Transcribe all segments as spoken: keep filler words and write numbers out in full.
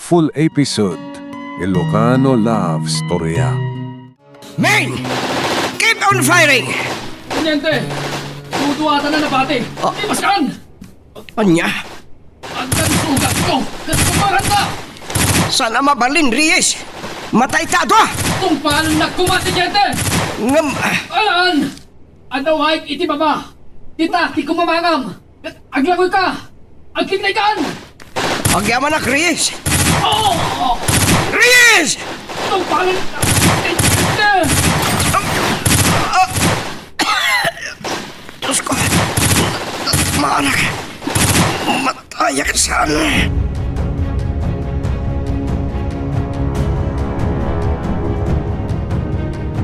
Full episode, Ilocano Love Storya. Men! Keep on firing! Teniente! Duduatan na nabati! Ah. Di maskaan! Ania? Agkan sugat ko! Nagkumaran ka! Saan a mabalin, Reyes? Matay ta dua! Tungpalan na kuma, Teniente! Ngem, ah. Ayan! Adda wayg iti baba! Dita ti kumamangam! Aglangoy ka! Agkidnay kan! Agyamanak, Reyes! Oh! Reyes! Tungpalan! Diyos ko! Maanak! Matayak saan!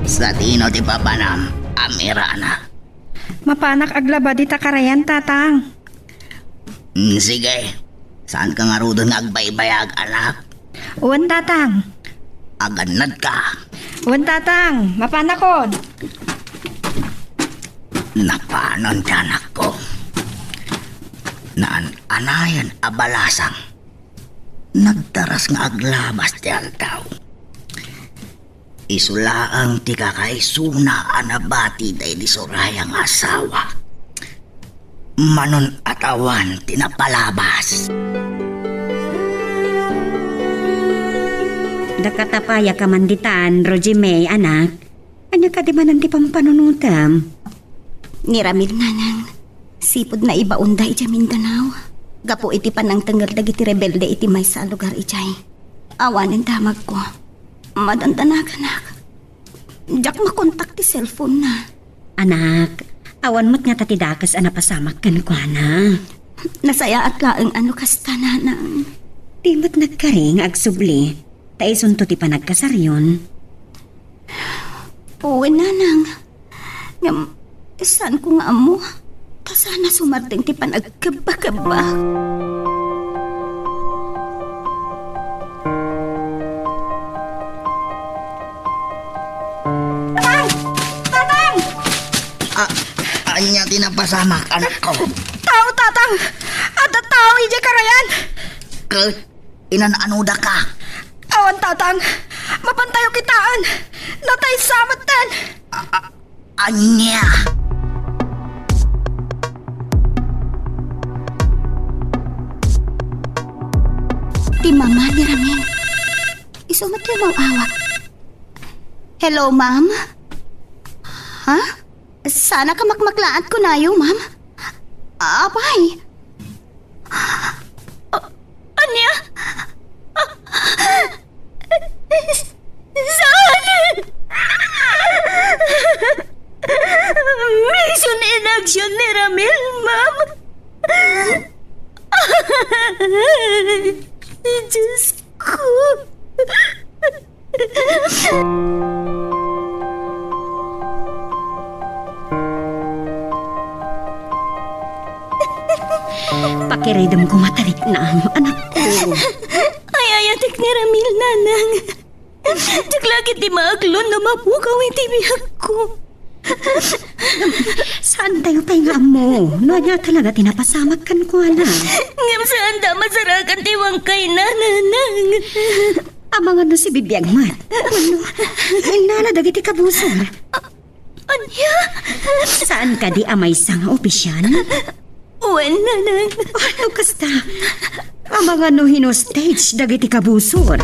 Sadino ti papanam, Amirana? Mapanak aglaba dita karayan, Tatang. Mm, sige. Saanka ngaruden nga agbaybayag, anak? Wen, Tatang. Agannadka? Wen, Tatang. Mapanakon. Napanon ti anakko. Naan-anayen a balasang. Nagtaras nga aglabas ti aldaw. Isu laeng ti kakaisuna a nabati daydi Soraya nga asawa. Manon-atawan ti napalabas. Dakata pay a kaman ditan, Rogie May, anak. Ania kadi manen ti pampanunotem? Ni Ramil, nanang, sipud naibaonda idiay Mindanao gapu iti panangtengngel dagiti rebelde iti maysa a lugar idiay. Awanen damagko. Madandanaganak. Diak makontak ti cellphone-na. Anak, awan met ngata ti dakes a napasamak kenkuana. Nasayaat laeng a no kasta, nanang. Di met nagkari nga agsubli, ta isunto ti panagkasaryon. Wen, nanang. Ngem, saanko nga ammo. Ta saan a sumardeng ti panagkebbakebba. Tatang! Tatang! A-, ania ti napasamak, anakko? Tao, Tatang! Adda tao idiay karayan! Ket inan-anodaka? Awan, Tatang. Mapantayo kitaen. Nataysa metten. A-, a-, ania? Ti mama ni Ramil. Isu met ti umaw-awag. Hello, ma'am? Ha? Saan a kamakmaklaat kunayo, ma'am? Apay? A-, ania? Saan? Mission in action ni Ramil, ma'am. Diyos ko. Pakiridem ko matariknam, anakko. Ay, ayatek ni Ramil, nanang. Diak la ketdi maaklon no mapukaw iti biagko. Saantayo pay nga ammo no ania talaga ti napasamak kenkuana. Ngem saanda a masarakan ti wangkayna, nanang. Amangan no sibibiag met wenno innala dagiti kabusor. A-, ania? Saan kadi a maysa nga opisyal? Wen, nanang. Ay, no kasta, amangan no hin-hostage dagiti kabusor.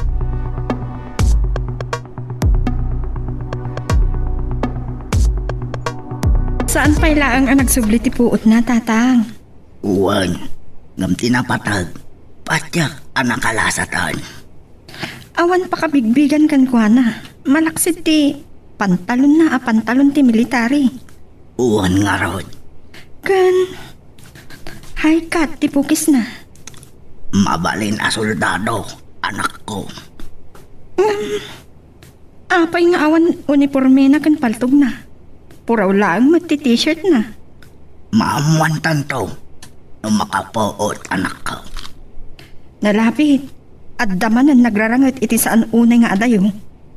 Saan pay laeng a nagsubli ti puotna, Tatang? Wen, ngem ti napateg, patiek a nakalasatan. Awan pakabigbigan kenkuana. Malaksid ti pantalonna a pantalon ti military. Wen ngarud. Ken high cut ti pukisna. Mabalin a soldado, anakko. Ngem, apay nga awan unipormena ken paltogna? Puraw laeng met ti t-shirtna. Maammoantanto no makapuot, anakko. Nalapit, adda manen nagraranget iti saan unay nga adayo.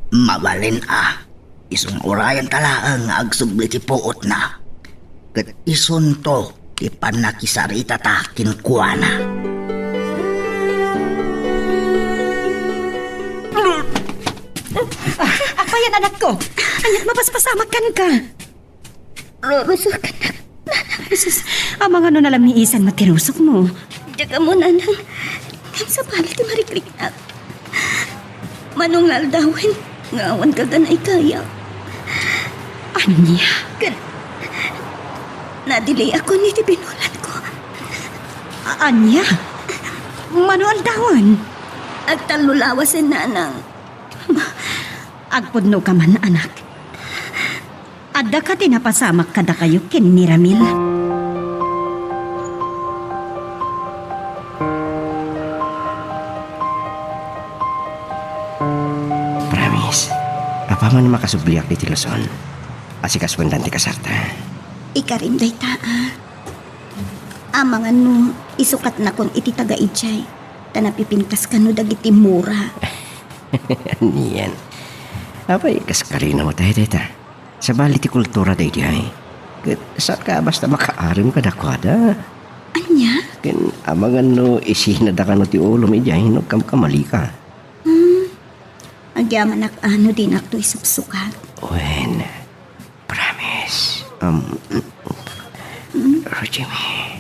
Mabalin a, isu nga urayenta laeng nga agsubli ti puotna. Ket isunto ti pannakisaritata kenkuana. Ken anakko, ania't mapaspasamak kenka? Rurusok, anak. Jesus, amangan no nalamiisan met ti rusokmo. Diak ammo, nanang. Ngem sabali ti marikriknak. Mano nga aldawen nga awan ka gana ikayo. Ania? Ken nadileakon iti binulanko. A-, ania? Mano aldawen? Agtallo lawasen, nanang. Agpudnoka man, anak. Adda kadi napasamak kadakayo ken ni Ramil? Promise, apaman makasubliak ditoy Luzon, asikasuendan ti kasarta. Ikarim dayta, a. Amangan no isukatnakon iti taga idiay, ta napipintas kano dagiti mura. Anian? Apay, kas karina mo tayo dayta. Sabali ti kultura daydiay. Ket saanka a basta makaarim kadakuada. Ania? Ken amangan no isinada kano ti ulom idiay no agkamkamalika. Hmm. Agyamanak a no dinakto isuksukat. Wen, promise. Um, Rojimi,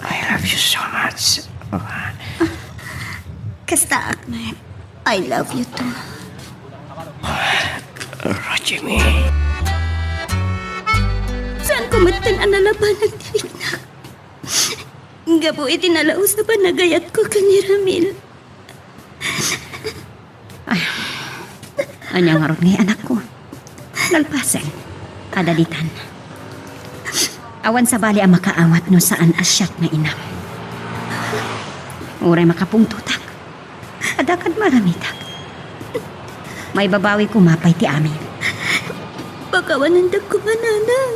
I love you so much. Oh. Kasta, Ahmed. I love you too. Rojimi. Saanko metten a nalabanan ti riknak? Gapu iti nalaus a panagayatko ken ni Ramil. Ay, ania ngarud ngay, anakko? Nalpasen. Adda ditan. Awan sabali a makaawat no saan a siak nga inam. Uray makapungtotak, adda kad maramitak. Maibabawi koma pay ti amin. Pakawanendak koma, nanang.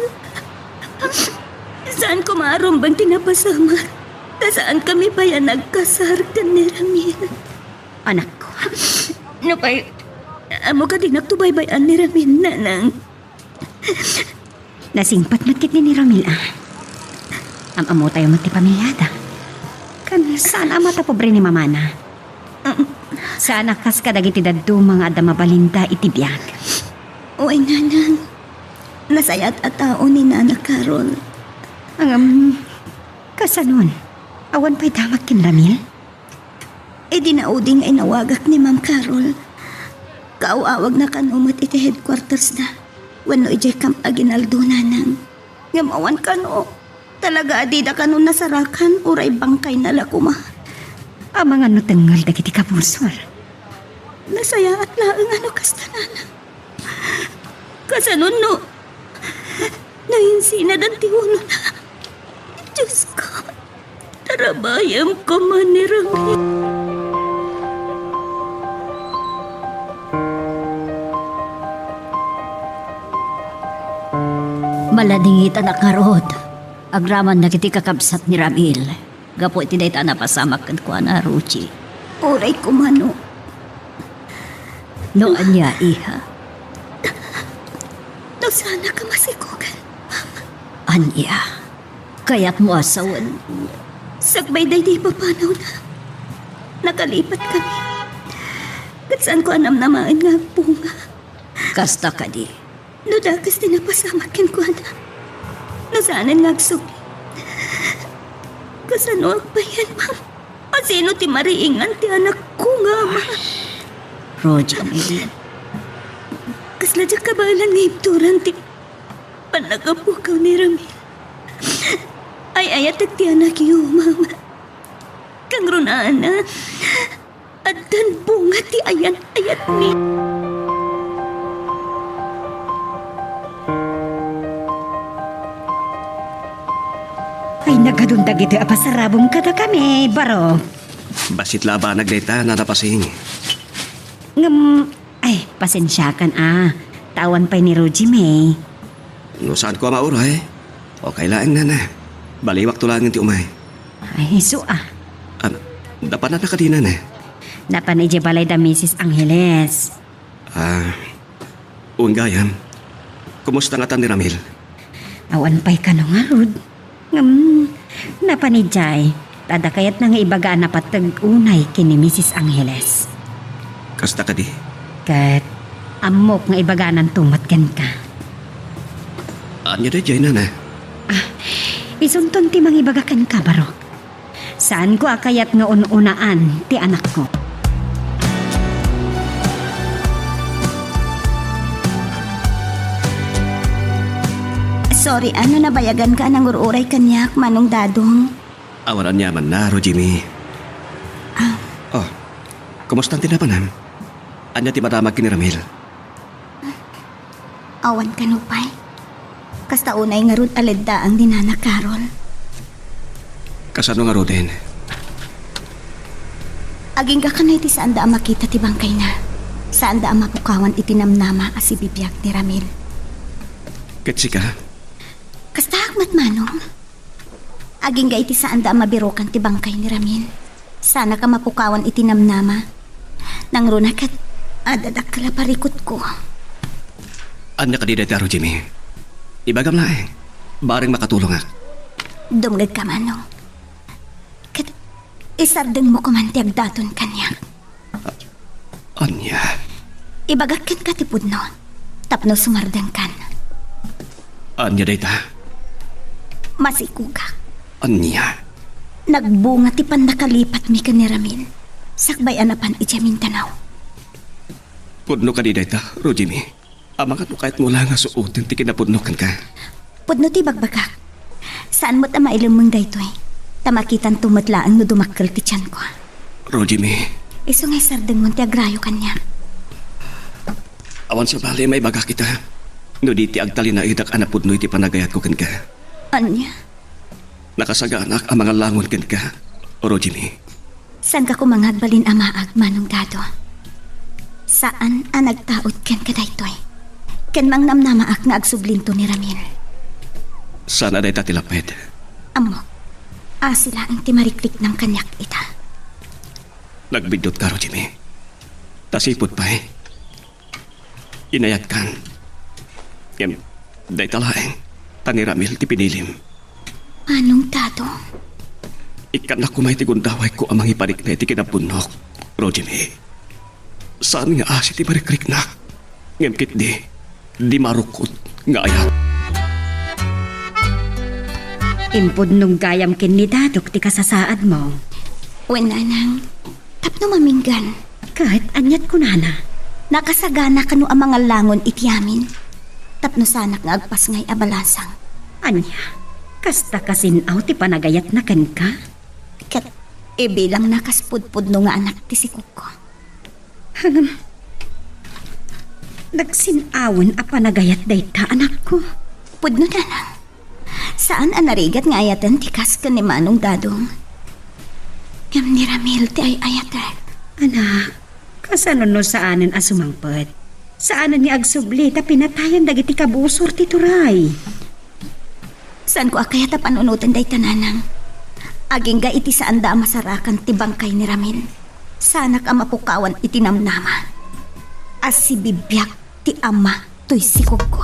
Saan koma a rumbeng ti napasamak. Ta saan kami pay a nagkasar ken ni Ramil. Anakko. Nupay, ammo kadi nakto baybay-an ni Ramil, nanang. Nasingpet met ketdi ni Ramil a. Am-ammotayo met ti pamiliada. Ken saan a matapobre ni mamana. Saan a kas kadagiti dadduma nga adda mabalinda iti biag. Uy, nanang. Nasayaat a tao ni Nana Carol. Ngem, kasanon? Awan pay damag ken Ramil? Idi naudi nga inawagak ni Ma'am Carol, kaaw-awagna kano met iti headquartersda wenno idiay Camp Aguinaldo, nanang. Ngem awan kano. Talaga a dida kano nasarakan uray bangkayna la koma. Amangan no tengngel dagiti kabusor. Nasayaat laeng a no kasta, nanang. Kasanon no nainsinadan ti ulona? Diosko, tarabayem koma ni Ramil. Maladingit, anak, ngarud. Agraman dagiti kakabsat ni Ramil gapu iti dayta a napasamak kenkuana, Ruchi. Uray koma no. No ania, iha? No saanna ka masikogan, Mama. Ania? Kayatmo a sawen? Sakbay daydi papanawna, nakalipat kami. Ket saanko a namnamaen nga agbunga. Kasta kadi? No dakes ti napasamak kenkuana, no saanen nga agsubli, kasano agpayen, Ma'am? Asino ti mariingan ti anakko nga ama? Roger, kasla diak kabaelan nga ibturan ti pannakapukaw ni Ramil. Ay-ayatek ti anakyo, Mama. Kangrunaan a addan bunga ti ayat-ayatmi. Ay, nagadun dagitoy a pasarabong kadakami, barok. Bassit la a banag dayta, Nana Pasing. Ngem, ay, pasensiakan a. Tawan pay ni Rogie, May. No saanko a mauray, okay laeng, Nana. Baliwakto laengen ti umay. Ay, isu a. Ah, napananna kadi, Nana? Napan idiay balay da Misis Angeles. Ah, wen gayam. Kumusta ngata ni Ramil? Awan pay kano ngarud. Ngem, napan idiay. Ta adda kayatna nga ibaga a napateg unay ken ni Misis Angeles. Kasta kadi? Ket, Ammok nga ibagananto met kenka. Ania daydiay, nana? Ah, isunton ti mangibaga kenka, Barok. Saanko a kayat nga un-unaan ti anakko. Sorry, a, no nabayaganka a nangur-uray kaniak, Manong Dadong. Awan aniamanna, Rojimi. Ah. Oh, kumusta ti napanem? Ania ti madamag ken ni Ramil? Awan kano pay. Kasta unay ngarud a leddaang ni Nana Carol. Kasano ngaruden? Agingga kano iti saanda a makita ti bangkayna. Saanda a mapukawan iti namnama a sibibiag ni Ramil. Ket sika? Kastaak met, Manong. Agingga iti saanda a mabirukan ti bangkay ni Ramil. Saanak a mapukawan iti namnama. Nangruna ket adda dakkel a parikutko. Ania kadi dayta, Rojimi? Ibagam laeng. Bareng makatulongak. Dumngegka, Manong. Ket isardengmo koman ti agdaton kaniak. Ania? Ibagak kenka ti pudno, tapno sumardengkan. Ania dayta? Masikogak. Ania? Nagbunga ti pannakalipatmi ken ni Ramil, sakbay a napan idiay Mindanao. Pudno kadi dayta, Rojimi? Amangan no kayatmo la nga suoten ti kinapudno kenka. Pudno ti bagbagak. Saan met a mailemmeng daytoy, ta makitanto met laeng no dumakkel ti tianko. Rojimi. Isu nga isardengmon ti agrayo kaniak. Awan sabali a maibagak ita, no di ti agtalinaedak a napudno iti panagayatko kenka. Ania? Nakasaganak a mangallangon kenka, Rojimi. Saanka koma nga agbalin a maag, Manong Dado. Saan a nagtaud kenka daytoy. Ken mangnamnamaak nga agsublinto ni Ramil. Saan a dayta ti lapped. Ammok, asi laeng ti marikriknam kaniak ita. Nagbiddutka, Rojimi. Ta sipud pay. Inayatkan. Ngem, dayta laeng, ta ni Ramil ti pinilim. Manong Dado? Ikkannak koma iti gundawayko a mangiparikna iti kinapunnok, Rojimi. Saan nga asi ti marikriknak, ngem ketdi, di marukot nga ayat. Impudnong gayam ken ni Dadok ti kasasaadmo. Wen, Nanang, tapno maminggan. Ket aniat kunana? Nakasagana kano a mangallangon iti amin, tapno saanak nga agpasngay a balasang. Ania? Kasta kasin-aw ti panagayatna kenka? Ket ibilangna kas pudpudno nga anak ti sikogko. Ngem, nagsin-awen a panagayat dayta, anakko. Pudno, Nanang. Saan a narigat nga ayaten ti kas ken ni Manong Dadong. Ngem ni Ramil ti ay-ayatek. Anak, kasano no saanen a sumangpet? Saanen nga agsubli ta pinatayen dagiti kabusor ti turay. Saanko a kayat a panunoten dayta, Nanang. Agingga iti saanda a masarakan ti bangkay ni Ramil, saanak a mapukawan iti namnama a sibibiag ti ama toy sikogko.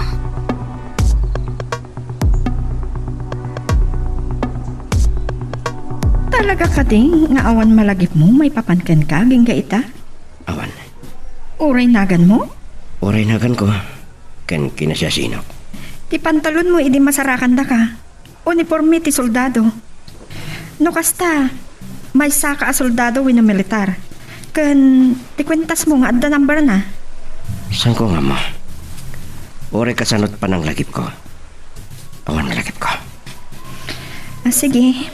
Talaga kadi nga awan malagipmo maipapan kenka agingga ita? Awan. Uray naganmo? Uray naganko, ken kinasiasinok. Ti pantalonmo idi masarakandaka, uniporme ti soldado. No kasta, maysaka a soldado wenno militar. Ken ti kuentasmo nga adda numberna? Saanko nga ammo. Uray kasano ti pananglagipko. Awan malagipko. Ah, sige.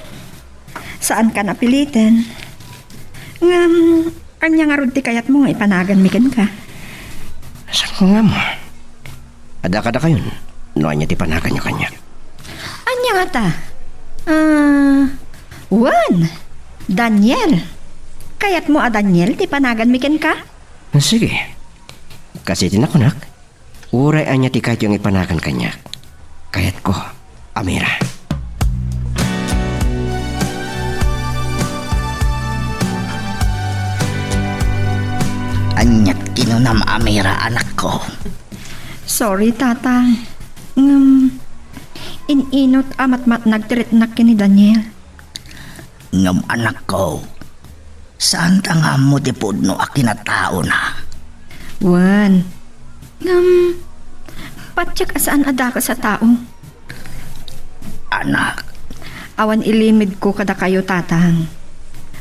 Saanka a piliten. Ngem, ania ngarud ti kayatmo nga ipanaganmi kenka? Saanko nga ammo. Adda kadakayon no ania ti panaganyo kaniak. Ania ngata? Ah, wen, Daniel. Kayatmo a Daniel ti panaganmi kenka? Sige. Kas iti nakunak, uray ania ti kayatyo nga ipanagan kaniak, kayatko a Mira. Aniat kinunam a Mira, anakko? Sorry, Tata. Ngem, in-inut a matmatnag ti riknak ken ni Daniel. Ngem, anakko, saanta nga ammo ti pudno a kinataona. Wen, Ngem, patiek a saan a dakes a tao. Anak. Awan ilimedko kadakayo, Tatang.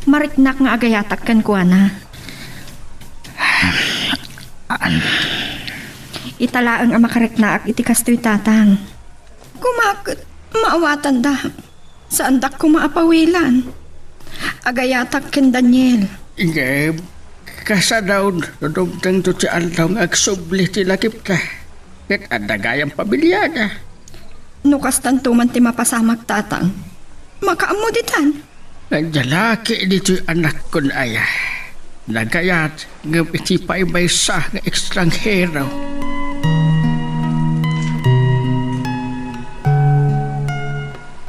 Mariknak nga agayatak kenkuana. An- Ita laeng a makariknaak iti kastoy, Tatang. Kumaket, maawatanda. Saandak koma a pawilan. Agayatak ken Daniel. Ngem, kasano no dumtengto ti aldaw nga agsubli ti lakipna ket adda gayam pamiliana? No kastanto man ti mapasamak, Tatang, makaammo ditan. Ania la ketdin ti anakkon aya? Nagayat ngem iti pay maysa nga ekstranghero.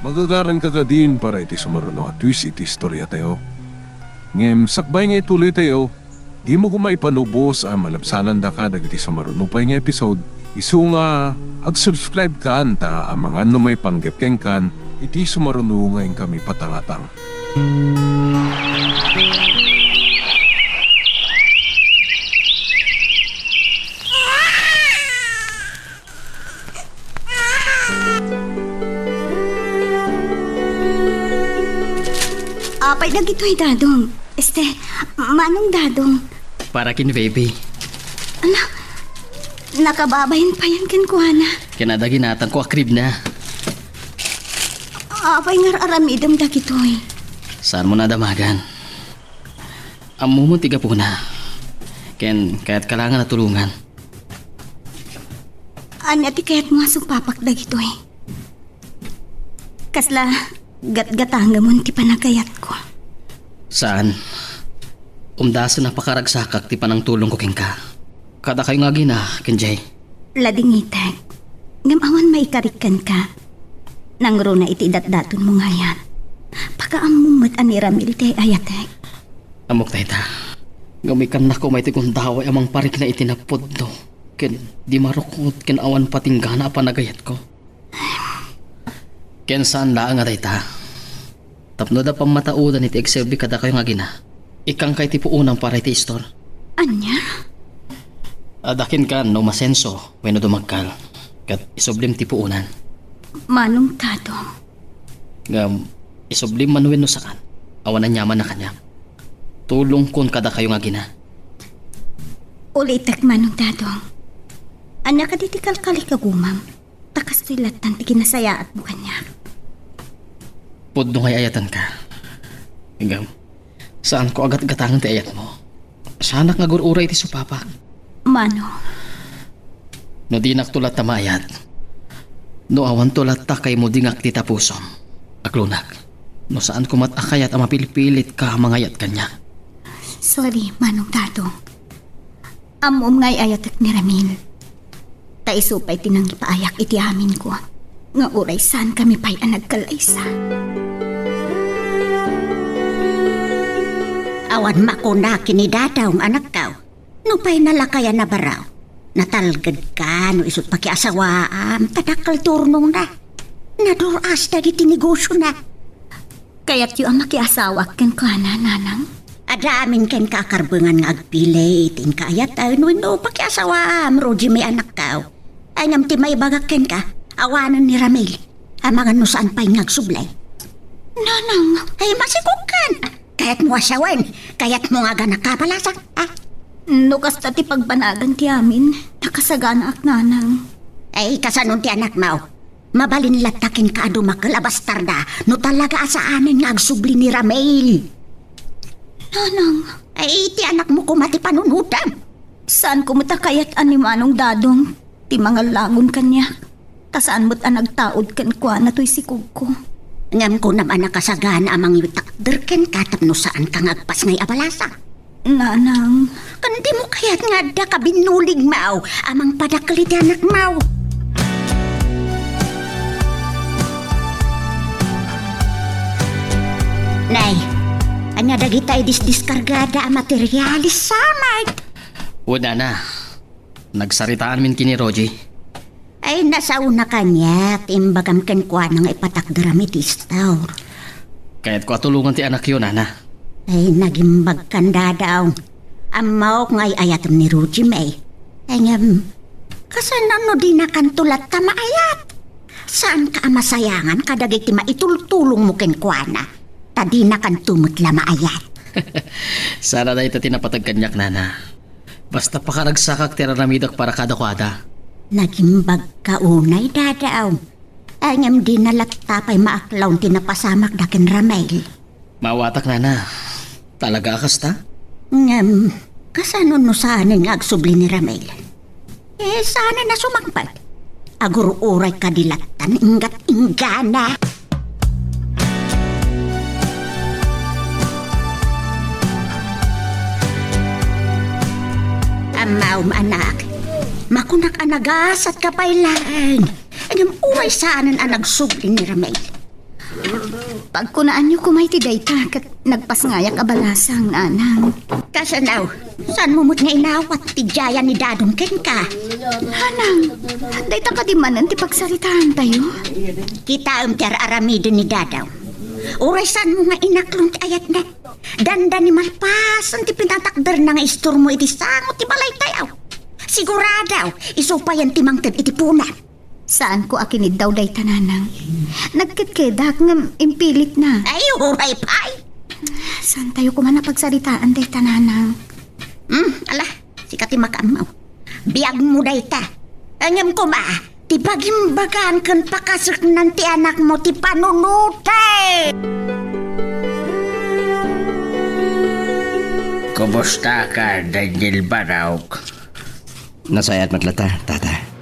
Magagaranka kadin para iti sumaruno a twist iti istoriatayo. Ngem sakbay nga ituloytayo, dimo koma ipanubos a malabsanandaka dagiti sumaruno pay nga episode, isu nga ag-subscribe kan ta amangan no maipanggep kenkan iti sumaruno nga inkami patangatang. Apay dagitoy, Dadong? Este, Manong Dadong. Para ken baby. Ala, nakababain payen kenkuana. Ken adda ginatangko a kribna. Apay nga ar-aramidem dagitoy? Saanmo nadamagan. Ammom ti gapuna. Ken kayatka laengen a tulongan. Ania ti kayatmo a supapak dagitoy? Kasla gatgatangemon ti panagayatko? Saan. Umdasen a pakaragsakak ti panangtulongko kenka. Kadakayo nga agina ken Jay. Ladingitek, ngem awan maikarik kenka. Nangruna iti datdatonmo nga ayat. Pagaammom met a ni Ramil ti ay-ayatek. Ammok dayta. Ngem ikannak koma iti gundaway a mangparikna iti napudno ken di marukot ken awan patinggana a panagayatko. Ken saan laeng a dayta. Tapno adda pammataodan iti agserbi kadakayo nga agina, ikkanka iti puonam para iti istor. Ania? Adda kenka no umasenso wenno dumagkal, ket isublim ti puonan. Manong Dadong. Ngem, isublim man wenno saan, awan aniaman a kaniak. Tulongkon kadakayo nga agina. Ulitek, Manong Dadong. Ania kadi ti kalkalikagumam? Ta kastoy lattan ti kinasayaatmo kaniak. Pudno nga ay-ayatenka. Ngem, saanko a gatgatangen ti ayatmo. Saanak nga agur-uray iti supapak. Mano? No dinakto latta maayat, no awanto latta kaimudingak ti tapusom, aklonak. No saanko met a kayat a mapilpilitka a mangayat kaniak. Sorry, Manong Dadong. Ammom nga ay-ayatek ni Ramil. Ta isu pay ti nangipaayak iti aminko nga uray saankami pay a nagkallaysa. Awan makuna ken ni Dadong, anakko. Nupay nalakayan a baro, natalgedka no isut' pakiasawaam, ta dakkel ti urnongna. Nadur-as dagiti negosiona. Kayatyo a makiasawaak kenkuana, Nanang? Adda amin kenka a karbengan nga agpili iti inka ayat, ay, no, no, pakiasawaam, Rogie, may anakko. Ay, ngem ti maibagak kenka, awanen ni Ramil. Amangan no saan pay nga agsublay. Nanang! Ay, masikogkan! Kayatmo a sawen, kayatmo nga aganaka a balasa, ha? No kasta ti pagbanagan ti amin, nakasaganaak, Nanang. Ay, kasanon ti anakmo? Mabalin latta kenka a dumakel a bastarda no talaga a saanen nga agsubli ni Ramil. Nanang. Ay, iti anakmo koma ti panunodam. Saanko met a kayat a ni Manong Dadong ti mangallagon kaniak, ta saan met a nagtaud kenkuana toy sikogko. Ngem kunam a nakasagana a mangitakder kenka tapno saanka nga agpasngay a balasa. Nanang. Ken dimo kayat nga adda kabinnuligmo a mangpadakkel iti anakmo? Nay, ania dagita idisdiskargada a materialis, Samay? Wen, Nana. Nagsaritaanmin ken ni Rogie. Ay, nasaona kaniak ti imbagam kenkuana nga ipatakderam iti istor. Kayatko a tulongan ti anakyo, Nana. Ay, nagimbagkan, Dadong. Ammok nga ay-ayatem ni Rogie, may. Ay, ngem, Kasano no dinakanto latta maayat? Saanka a masayangan kadagiti maitultulongmo kenkuana, ta dinakanto met la maayat. Saan a dayta ti napateg kaniak, nana. Basta pakaragsakak ti ar-aramidek para kadakuada. Nagimbagka unay, Dadaw. Ngem dina latta pay maaklaw ti napasamakda ken Ramel. Maawatak, nana. Talaga a kasta? Ngem, kasano no saanen nga agsubli ni Ramel? Eh, saanen a sumangpet. Agur-uray kadi latta nga inggat-inggana. Ammom, anak. Makunak a nagasatka pay laeng. Ngem uray saanen a nagsubli ni Ramel. Pagkunaanyo koma iti dayta ket nagpasngayak a balasang, nanang. Kasano? Saanmo met nga inawat ti diayan ni Dadong kenka? Nanang, dayta kadi manen ti pagsaritaantayo? Kitaem ti ar-aramiden ni Dadaw. Uray saanmo nga inaklon ti ayatna. Dandani malpasen ti pinatakderna nga istormo iti sango ti balaytayo. Sigurado, isu payen ti mangted iti punan. Saanko a kiniddaw dayta, nanang. Nagketkedak ngem impilitna. Ay, uray pay. Saantayo koma a pagsaritaan dayta, nanang? Hmm, ala, sika ti makaammo. Biagmo dayta. Ngem koma, ti bagimbagan ken pakaseknan ti anakmo ti panunotek. Kumustaka, Daniel Barok? Nasayaat met latta, tata.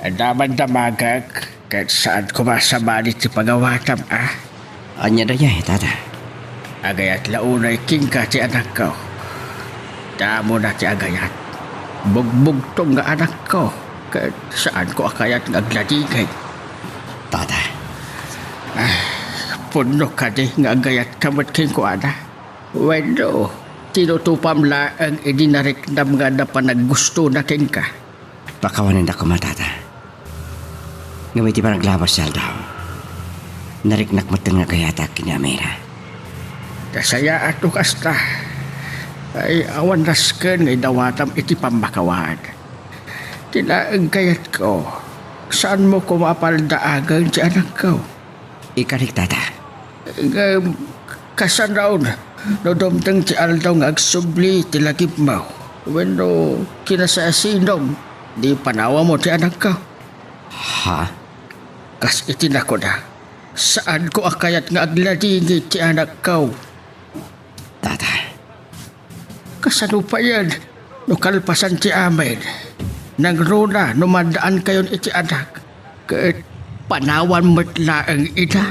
Damdamagak, ket saan koma a sabali ti pangawatam, a? Ania dayay, tata? Agayat la unay kenka ti anakko. Damona ti agayat. Bugbugtong nga anakko, ket saanko a kayat nga agladingit. Tata. Ah, pudno kadi nga agayatka met kenkuana? Wenno, tinutupam laeng idi nariknam nga adda panaggustona kenka? Pakawanendak koma, tata. Ngem iti panaglabas ti aldaw, nariknak metten nga agayatak ken ni Amira. Nasayaat no kasta. Ay, awan nasken nga idawatam iti pammakawad. Ti laeng kayatko, saanmo koma a paldaagen ti anakko. Ikarik, tata. Ngem, kasano no dumteng ti aldaw nga agsubli ti lagipmo wenno kinasasinom, di panawammo ti anakko? Ha? Kas iti nakunak, saanko a kayat nga agladingit ti anakko. Tata. Kasano payen no kalpasan ti amin, nangruna no maddaankayon iti anak, ket panawan met laeng ida?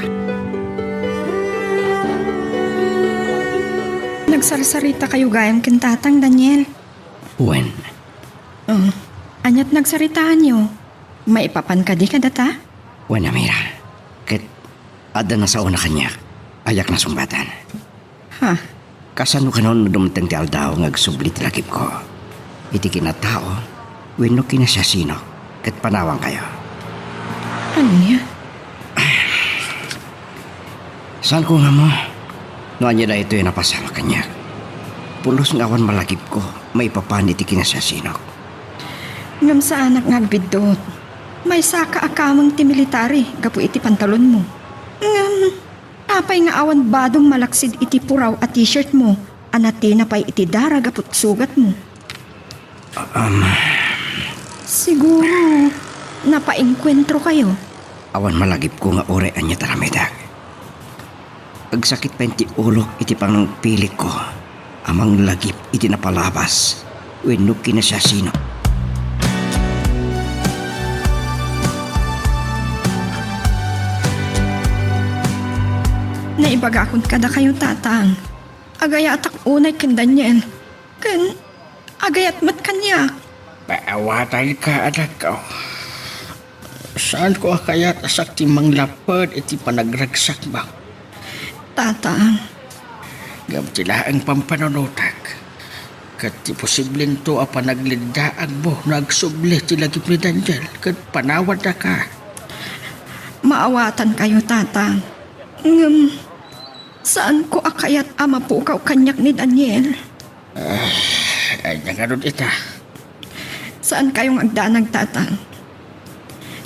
Nagsarsarita kayo gayam ken tatang, Daniel? Wen. Oh, aniat nagsaritaanyo? Maipapan kadi kadata? Wen, Amira. Ket adda nasaona kaniak, ayak nasungbatan. Ha? Kasano kano no dumteng ti aldaw nga agsubli ti lagipko iti kinatao wenno kinasiasino ket panawankayo? Ania? Saanko nga ammo no ania daytoy a napasamak kaniak. Pulos nga awan malagipko maipapan iti kinasiasinok. Ngem saanak nga agbiddut. Maysaka a kameng ti military gapu iti pantalonmo. Ngem, apay nga awan badom malaksid iti puraw a t-shirt mo a natina pay iti dara gapu ti sugatmo? Um. Siguro, napaengkuentro kayo? Awan malagipko nga uray ania ti aramidek. Agsakit pay ti ulok iti pangpilikko a manglagip iti napalabas wenno kinasiasino. Naibagakon kadakayo, Tatang. Agayatak unay ken Daniel. Ken agayat met kaniak. Paawatanka, anakko. Saanko a kayat a sakti manglapped iti panagragsakmo. Tatang. Ngem ti laeng pampanunotek ket ti posiblento a panagleddaagmo no agsubli ti lagip ni Daniel ket panawannaka. Maawatankayo, Tatang. Ngem, saanko a kayat a mapukaw kaniak ni Daniel. Ah, ania ngarud ita? Saankayo nga agdanag, Tatang.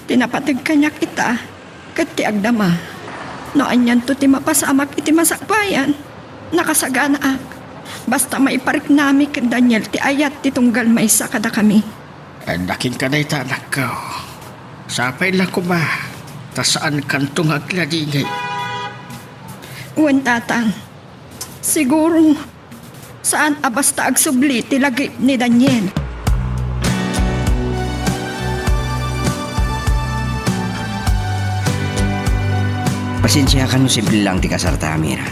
Ti napateg kaniak ita, ket ti agdama. No anianto ti mapasamak iti masakbayan, nakasaganaak. Basta maipariknami ken Daniel ti ayat ti tunggal maysa kadakami. Adda kenka dayta, anakko. Sapay la koma, ta saankanto nga agladingit. Wen, Tatang. Siguro, saan a basta agsubli ti lagip ni Daniel. Pasensiakan no simple lang ti kasarta, Mira.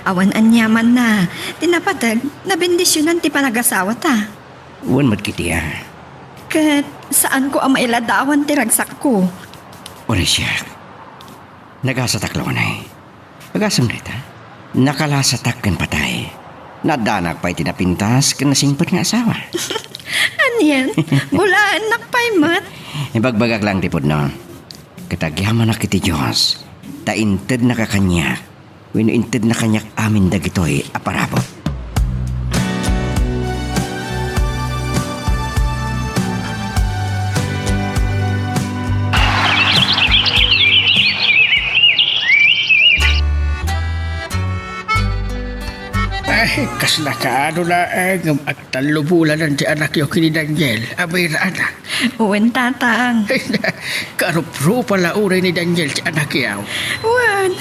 Awan aniamanna. Ti napateg, nabendisionan ti panagasawata. Wen met ketdi a. Ket saanko a mailadawan ti ragsakko. Uray siak. Nagasatak la unay. Agasem dayta? Nakalasatak ken patay. Naddanak pay ti napintas ken nasingpet nga asawa. Anian? Bulaennak pay met? Ibagbagak lang ti pudno. Ket agyamanak iti Dios, ta intednaka kaniak, wenno intedna kaniak amin dagitoy a parabur. Ay, kasla kaano laeng ngem agtallubolanan ti anakyo ken ni Daniel a mayranak. Wen, Tatang. Karuprupa la unay ni Daniel ti anakyo. Wen.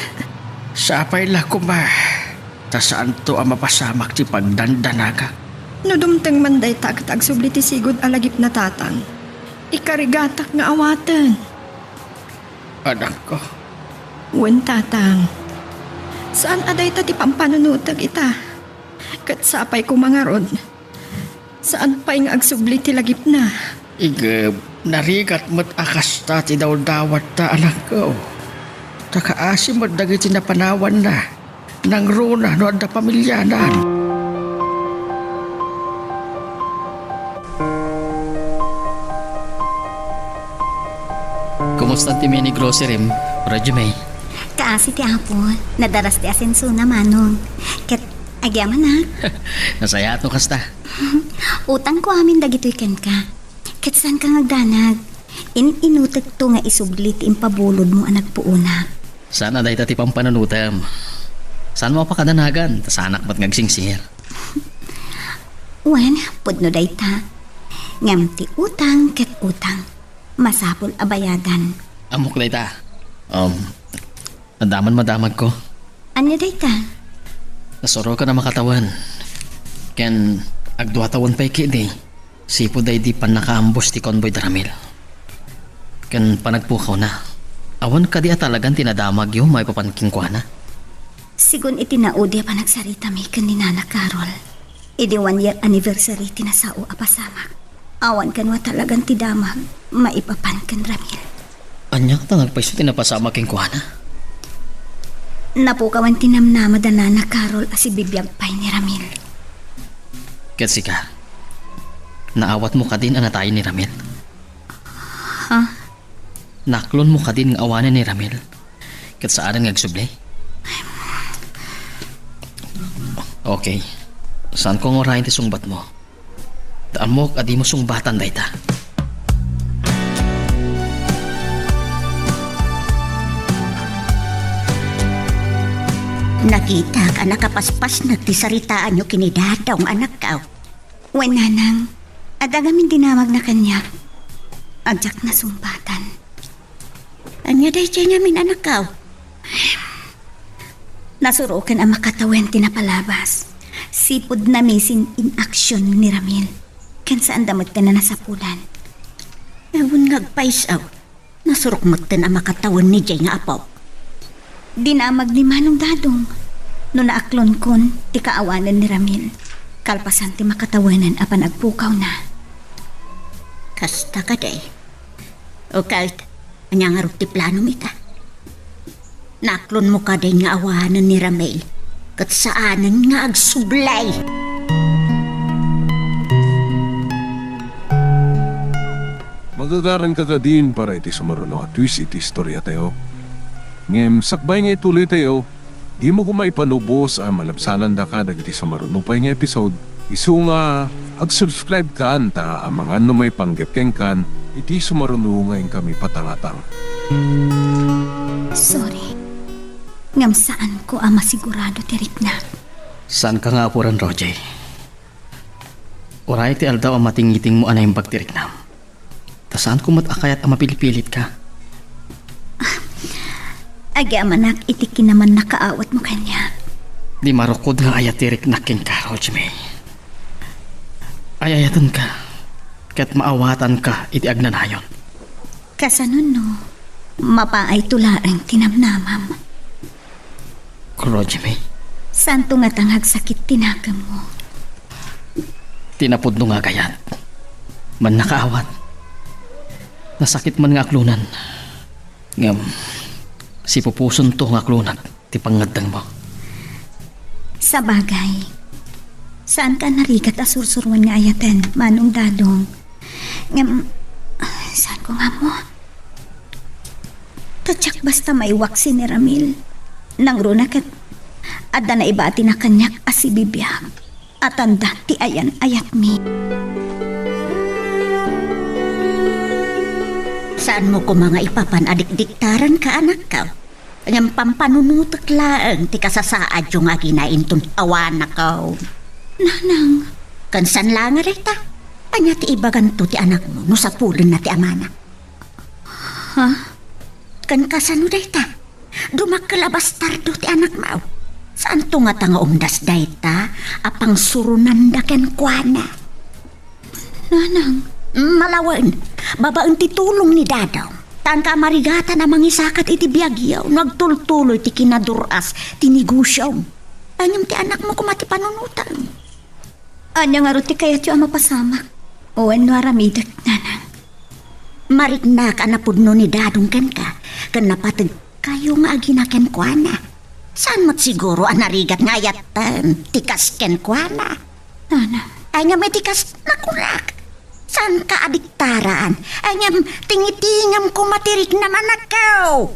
Sapay la koma, ta saanto a mapasamak ti pagdandanagak. No dumteng man dayta ket agsubli ti sigud a lagipna, Tatang, ikarigatak nga awaten. Anakko. Wen, Tatang. Saan a dayta ti pampanunotek ita. Ket sapay koma ngarud, saan pay nga agsubli ti lagipna. Igem, narigat met a kasta ti dawdawatta, anakko. Ta kaasi met dagiti napanawanna. Nangruna no adda pamilianan. Kumusta ti mini grocery-m, Radyo May? Kaasi ti Apo, nadaras ti asensona, Manong. Ket agyamanak. Nasayaat no kasta. Utangko amin dagitoy kenka. Ket saanka nga agdanag. In-inutekto nga isubli ti impabulodmo a nagpuonak. Saan a dayta ti pampanunotem. Saanmo a pakadanagan, ta saanak met nga agsingsir. Wen, pudno dayta. Ngem ti utang ket utang. Masapul a bayadan. Ammok dayta. Um, adda man madamagko. Ania dayta? Nasuroken a makatawen. Ken agdua tawen pay ketdi. Sipud daydi pannakaambos ti convoy da Ramil ken panagpukawna. Awan kadi a talagan ti nadamagyo maipapan kenkuana? Sigun iti naudi a panagsaritami ken ni Nana Carol, idi one year anniversary ti nasao a pasamak, awan kano a talagan ti damag maipapan ken Ramil. Ania ta nagpayso ti napasamak kenkuana? Napukawan ti namnama da Nana Carol a sibibiag pay ni Ramil. Ket sika, naawatmo kadin a natayen ni Ramil? Ha? Naaklonmo kadin nga awanen ni Ramil ket saanen nga agsubli? Okay. Saanko nga urayen ti sungbatmo. Ta ammok a dimo sungbatan dayta. Nakitak a nakapaspasnek ti saritaanyo ken ni Dadong, anakko. Wen, nanang, adda ngamin dinamagna kaniak. Diak nasungbatan. Ania daydiay ngamin, anakko? Nasuroken a makatawen ti napalabas. Sipud na-missing in action ni Ramil. Ken saanda metten a nasapulan. Wen nga agpayso. Nasurok metten a makatawen ni Jay nga apok. Dinamag ni Manong Dadong no naaklonkon ti kaawanen ni Ramil kalpasan ti makatawenen a panagpukawna. Kasta kadi. O ket, ania ngarud ti planom ita? Naaklonmo kadi nga awanen ni Ramil ket saanen nga agsubli. Magagaranka kadin para iti sumaruno a twist iti istoriatayo. Ngem sakbay nga ituloytayo, dimo koma ipanubos a malabsanandaka dagiti sumaruno pay nga episode Isu nga, ag-subscribe kan ta amangan no maipanggep kenkan iti sumaruno nga inkami patangatang. Sorry. Ngem saanko a masigurado ti riknak. Saanka nga apuren, Roger. Uray ti aldaw a matingitingmo a naimbag ti riknam. Ta saanko met a kayat a mapilpilitka. Agyamanak iti kinamannakaawatmo kaniak. Di marukod nga ayat ti riknak kenka, Roger May. Ay-ayatenka, ket maawatanka iti agnanayon. Kasano no, mapaayto laeng ti namnamam? Roger May. Saanto ngata nga agsakit ti nakemmo? Ti napudno nga agayat. Mannakaawat. Nasakit man nga aklonan. Ngem, sipupusonto nga aklonak ti pangngeddengmo. Sabagay, saanka a narigat a sursuroen nga ayaten, Manong Dadong. Ngem, saanko nga ammo? Ta diak basta maiwaksi ni Ramil. Nangruna ket adda naibatina kaniak a sibibiag a tanda ti ayan-ayatmi. Saanmo koma nga ipapan a dikdiktaranka, anakko? Ngem pampanunotek laeng ti kasasaadyo nga agina inton awanakon. Nanang. Ken saan laeng a dayta? Ania ti ibaganto ti anakmo no sapulenna ti amana? Ha? Ken kasano dayta? Dumakkel a bastardo ti anakmo. Saanto ngata nga umdas dayta a pangsuronanda kenkuana? Nanang. Malawen, babaen ti tulong ni Dadong. Saanka a marigatan a mangisakat iti biagyo no agtultuloy ti kinadur-as ti negosiom. Ngem ti anakmo koma ti panunotem. Ania ngarud ti kayatyo a mapasamak wenno aramidek, Nanang? Mariknak a napudno ni Dadong kenka, ken napateg kayo nga agina kenkuana. Saan met siguro a narigat nga ayaten ti kas kenkuana? Nanang. Ay, ngem iti kas, nakunak. Saanka a diktaran? Ay, ngem tingitingam koma ti riknam, anakko.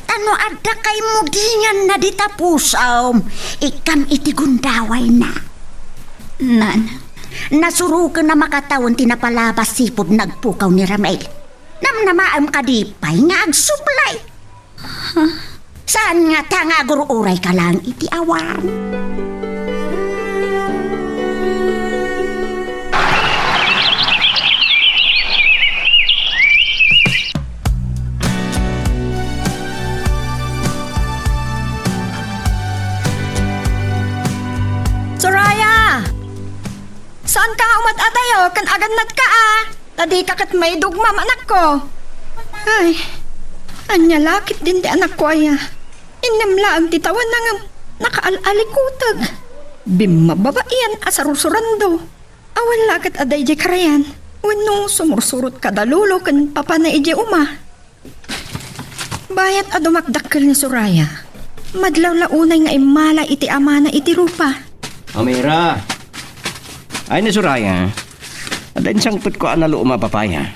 Ta no adda kaimudinganna dita pusom, ikkam iti gundawayna. Nanang. Nasuroken a makatawen ti napalabas sipud nagpukaw ni Ramil. Namnamaem kadi pay nga agsublay? Saan ngata nga agur-urayka laeng iti awan? Soraya! Saanka nga umad-adayo ken agannatka a? Ta dika ket maidugmam, anakko. Ay, ania la ketdin ti anakko aya? Innem laeng ti tawenna ngem nakaal-alikuteg. Bimmababaian a sarsurando. Awan la ket a daydiay karayan wenno sumursurot kada lolo ken papana idiay uma. Bayat a dumakdakkel ni Soraya, madlaw la unay nga immala iti amana iti rupa. Amira! Ay ni Soraya, adda insangpetko a naluma a papaya.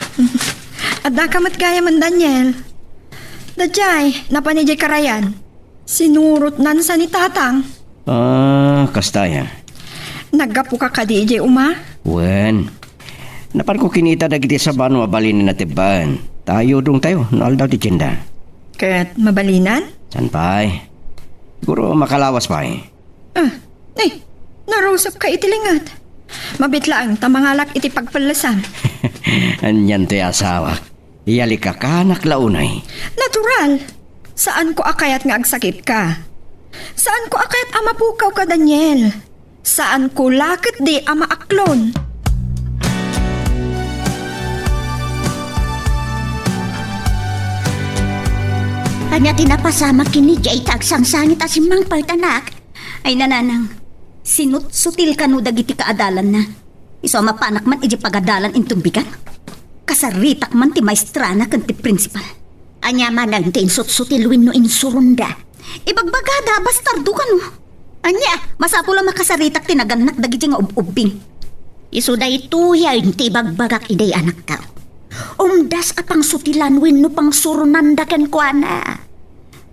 Addaka met gayamen, Daniel. Daydiay, napan idiay karayan. Sinurotnan sa ni Tatang. Ah, kasta aya. Naggapuka kadi idiay uma? Wen. Napanko kinita dagiti sabano a balin a natebbaen. Ta ayudongtayo no aldaw ti tienda. Ket mabalinan? Saan pay? Siguro makalawas pay. Ah, eh, narusapka iti lingat. Mabiit laeng ta mangalak iti pagpellesam. Anian ti asawak. Iyalikakanak la unay. Natural. Saanko a kayat nga agsakitka. Saanko a kayat a mapukawka, Daniel. Saanko la ketdi a maaklon. Ania ti napasamak ken ni Jay ta agsangsangit a simmangpet, anak? Ay, nanang, sinutsutil kano dagiti kaadalanna. Isu a mapanak man idiay pagadalan inton bigat. Kasaritak man ti maestrana ken ti prinsipal. Ania manen ti insutsutil wenno insuronda? Ibagbagada a bastardo kano. Ania, masapul a makasaritak ti nagannak dagiti nga ub-ubbing. Isu daytoyen ti ibagbagak idi, anakko. Umdas a pangsutilan wenno pangsuronanda kenkuana.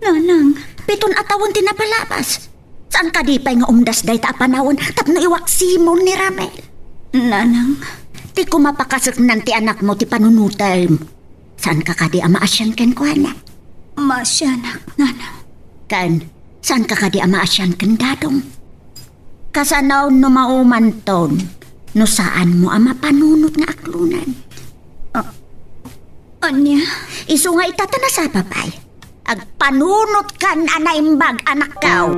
Nanang. Piton a tawen ti napalabas. Saan kadi pay nga umdas dayta a panawen tapno iwaksimon ni Ramel? Nanang. Ti kumapakaseknan ti anakmo ti panunotem. Saanka kadi a maasian kenkuana? Maasianak, Nanang. Ken, saanka kadi a maasian ken Dadong? Kasano no maumanton no saanmo a mapanunot nga aklonen? Ah, ania? Isu nga ita ta nasapa pay. Agpanunotkan a naimbag, anakko.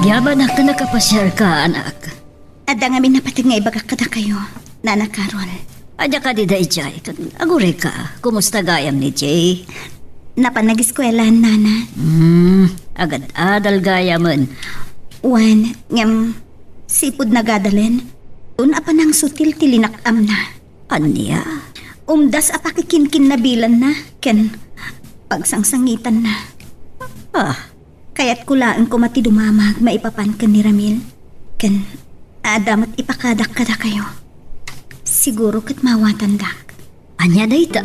Agyamanak ta nakapasiarka, anak. Adda ngamin napateg nga ibagak kadakayo, Nana Carol. Ania kadi daydiay? Ken agurayka, kumusta gayam ni Jay? Napan nageskuela, Nana. Hmm, agad-adal gayamen. Wen, ngem, sipud nagadalen, un a panangsutil ti linak-amna. Ania? Umdas a pakikinkinnabilanna ken pagsangsangitanna. Ah, Kayatko laeng koma ti dumamag maipapan ken ni Ramil. Ken adda met ipakadak kadakayo. Siguro ket maawatandak. Ania dayta?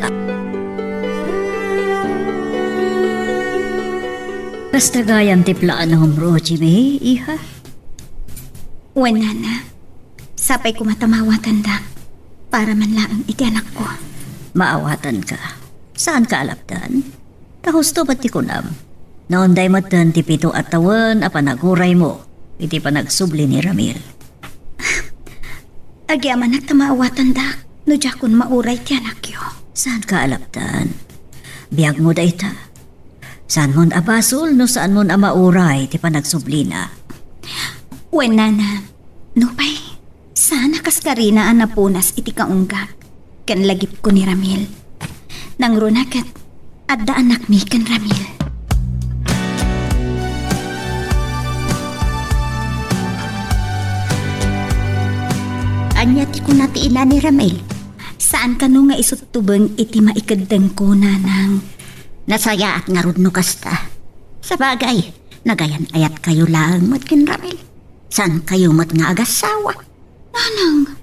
Kasta gayam ti planom, Rosie May, iha? Wen, Nana. Sapay koma ta maawatandak para man laeng iti anakko. Maawatanka. Saanka a lapdan? Ta husto met ti kunam. Naunday metten ti pito a tawen a panaguraymo iti panagsubli ni Ramil. Agyamanak ta maawatandak no diakon mauray ti anakyo. Saanka a lapdan? Biagmo dayta. Saanmon a basol no saanmon a mauray ti panagsublina. Wen, Nana, nupay saan a kaskarina a napunas iti kaunggak ken lagipko ni Ramil. Nangruna ket adda anakmi ken Ramil. Ania ti kuna ti ina ni Ramil? Saan kano nga isuttubeng iti maikeddengko, Nanang. Nasayaat ngarud no kasta. Sabagay, nagayan-ayatkayo laeng met ken Ramil. Saankayo met nga agassawa? Nanang!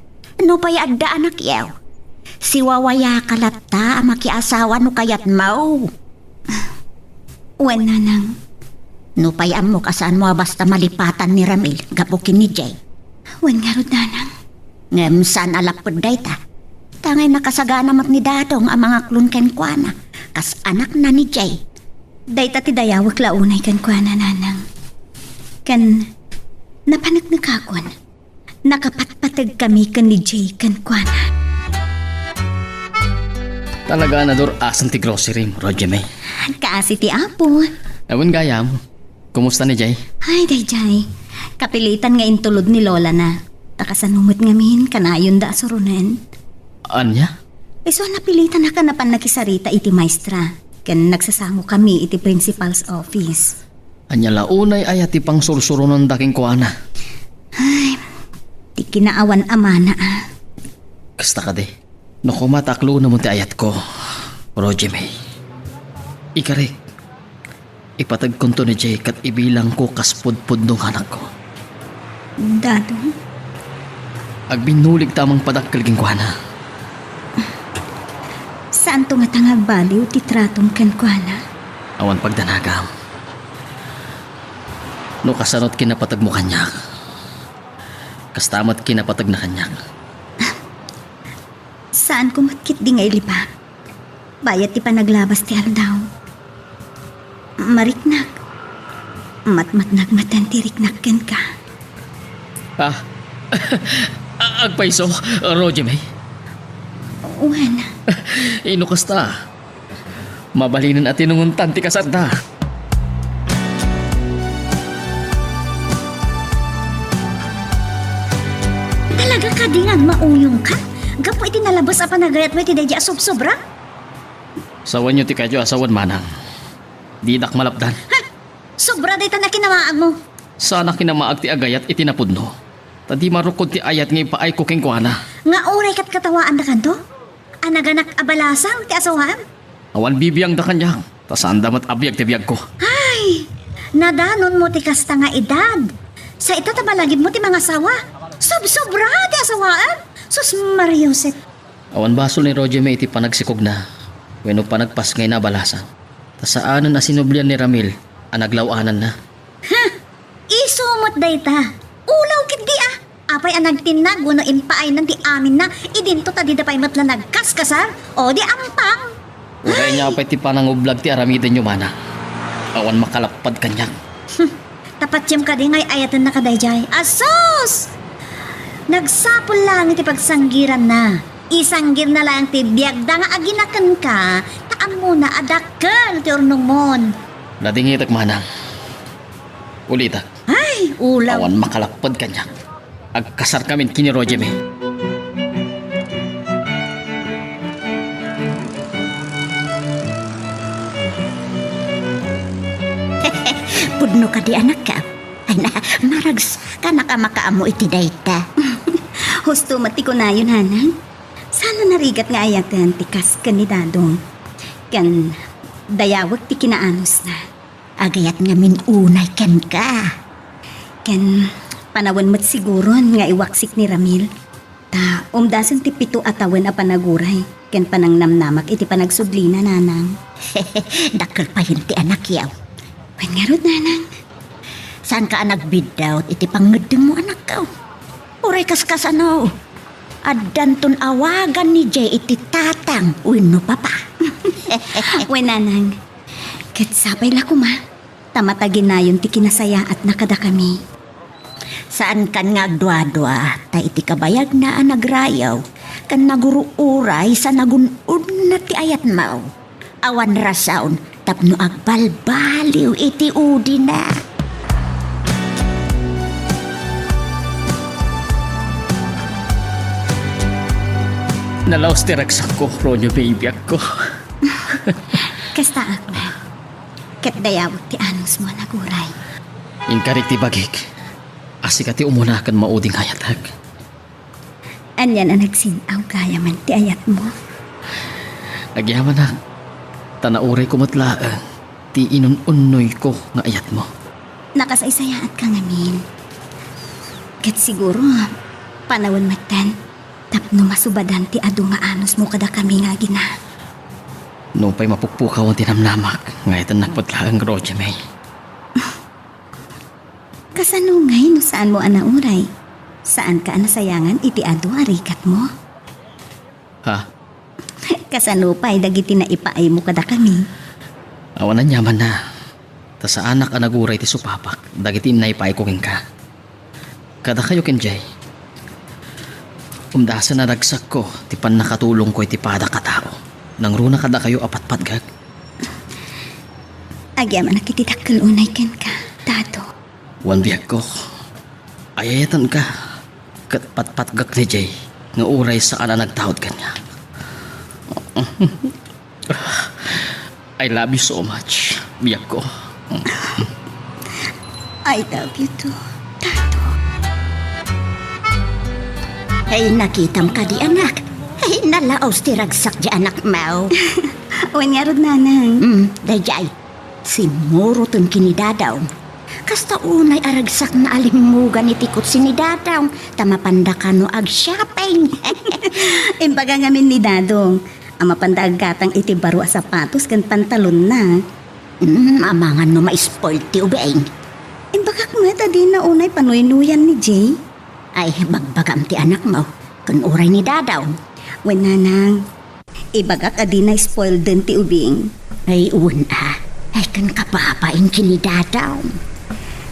Nupay adda anakyo, siwawayaka latta a makiasawa no kayatmo. Wen, Nanang. Nupay ammok a saanmo a basta malipatan ni Ramil gapu ken ni Jay. Wen ngarud, Nanang. Ngem saan a lapped dayta. Tangay nakasagana met ni Dadong a mangaklon kenkuana kas anakna ni Jay. Dayta ti dayawek la unay kenkuana, Nanang. Ken napaneknekakon, nakapatpategkami ken ni Jay kenkuana. Talaga a nadur-asan ti grocery mo, Roger May. Kaasi ti Apo. Awan gayam. Kumusta ni Jay? Ay, daydiay. Kapilitan nga intulod ni Lola na. Ta kasano met ngamin, kanayonda a suronen. Ania? Isu a napilitan a napan nakisarita iti maestra. Ken nagsasangokami iti principal's office. Ania la unay aya ti pangsursuronanda kenkuana? Ay, ti kinaawan a mana, a. Kasta kadi. No koma ta aklonamon ti ayatko, Roger May. Ikarik, ipatagkonto ni Jay ket ibilangko kas pudpudno nga anakko. Dadong? Agbinnulig ta a mangpadakkel kenkuana. Saanto ngata nga agbaliw ti tratom kenkuana? Awan pagdanagam. No kasano't kinapatagmo kaniak, kasta met kinapatagna kaniak. Saanko met ketdi nga ilibak. Bayat ti panaglabas ti aldaw. Mariknak. Matmatnak metten ti riknak kenka. Ah. Agpayso, Roger May? Wen. Ino kasta? Mabalinen a tinungontan ti kasarda. Talaga kadi nga agmauyongka gapu iti nalabes a panagayatmo iti daydiay a sobsobra? Sawenyo ti kayo a sawen, manang. Didak malapdan. Ha? Sobra dayta a kinamaagmo. Saan a kinamaag ti agayat iti napudno. Ta di marukod ti ayat nga ipaayko kenkuana. Nga uray ket katawaandakanto? A naganak a balasang ti asawaem? Awan bibiangda kaniak, ta saanda met a biag ti biagko. Ay! Nadanonmo ti kasta nga edad. Sa ita ta malagipmo ti mangasawa. Sobsobra ti asawaem? Sus, Maria Josep. Awan basol ni Roger May iti panagsikogna wenno panagpasngayna a balasan, ta saanen a sinublian ni Ramil a naglaw-ananna. Huh! Isu met dayta. Ulaw ketdi a. Apay a nagtinnag wenno impaaynan ti aminna, idinto ta dida pay met la nagkaskasar? O di ampang? Uray ania pay ti panangublag ti aramidenyo, Manang. Awan makalappad kaniak. Hmm. Ta patiem kadi nga ay-ayatenna kadaydiay. Asus! Nagsapul laeng iti pagsanggiranna. Isanggirna laeng ti biagda nga agina kenka, ta ammona a dakkel ti urnongmon. Nadingitek, Manang. Ulitek. Ay, ulaw. Awan makalapped kaniak. Agkasarkamin ken ni Roger May. Pudno kadi, anakko? Ay na, maragsakan a makaammo iti dayta. Husto met ti kunayo, Nanang. Saan a narigat nga ayaten ti kas ken ni Dadong. Ken dayawek ti kinaanusna. Agayat ngamin unay kenka. Ken panawen met siguron nga iwaksik ni Ramil. Ta umdasen ti pito a tawen a panaguray ken panangnamnamak iti panagsudlina, Nanang. Dakkel payen ti anakyo. Wen ngarud, Nanang. Saanka a nagbiddaw iti pangngeddengmo, anakko? Uray kaskasano, addanton awagan ni Jay iti tatang wenno papa. Wen, Nanang. Ket sapay la koma, ta mataginayon ti kinasayaatna kadakami. Saankan nga agduadua, ta iti kabayagna a nagrayaw ken nagur-uray sa nagun-odna ti ayatmo, awan rason tapno agbalbaliw iti udina. Nalaus ti ragsakko, Ronyo, baby ko. Kastaak met. Ket dayawek ti anusmo a naguray. Inkarik ti bagik a sika ti umuna ken maudi nga ayatek. Ania a nagsin-aw gayamen ti ayatmo? Agyamanak, ta naurayko met laeng ti inun-unnoyko nga ayatmo. Nakasaysayaatka ngamin. Ket siguro, panawen metten tapno masubadan ti adu nga anusmo kadakami nga agina. Nupay mapukpukawan ti namnamak, nga ayatennak met laeng, Roger May. Kasano ngay no saanmo a nauray? Saanka a nasayangan iti adu a rigatmo? Ha? Kasano pay dagiti naipaaymo kadakami? Awan aniamanna. Ta saanak a naguray ti supapak dagiti naipaayko kenka. Kadakayo ken Jay, umdasen a ragsakko ti pannakatulongko iti padak a tao. Nangruna kadakayo a patpatgek. Agyamanak iti dakkel unay kenka, Dado. Wen biagko, ay-ayatenka ket patpatgek ni Jay nga uray saan a nagtaud kaniak. I love you so much, biagko. I love you too, Dado. Ay, nakitam kadi, anak? Ay, nalaos ti ragsak di anakmo. Wen ngarud, Nanang. Mm, daydiay. Simmuroten ken ni Dadong. Kasta unay a ragsakna a limmugan iti kotse ni Dadong, ta mapanda kano ag-shopping. Imbaga ngamin ni Dadong a mapanda aggatang iti baro a sapatos ken pantalonna. Mm, amangan no ma-spoil ti ubing. Imbagak met a dina unay panuynuyan ni Jay. Ay, bagbagam ti anakmo, ken uray ni Dadong. Wen, Nanang, ibagak a dina spoilden ti ubing. Ay, wen a. Ay, ken kababain ken ni Dadong.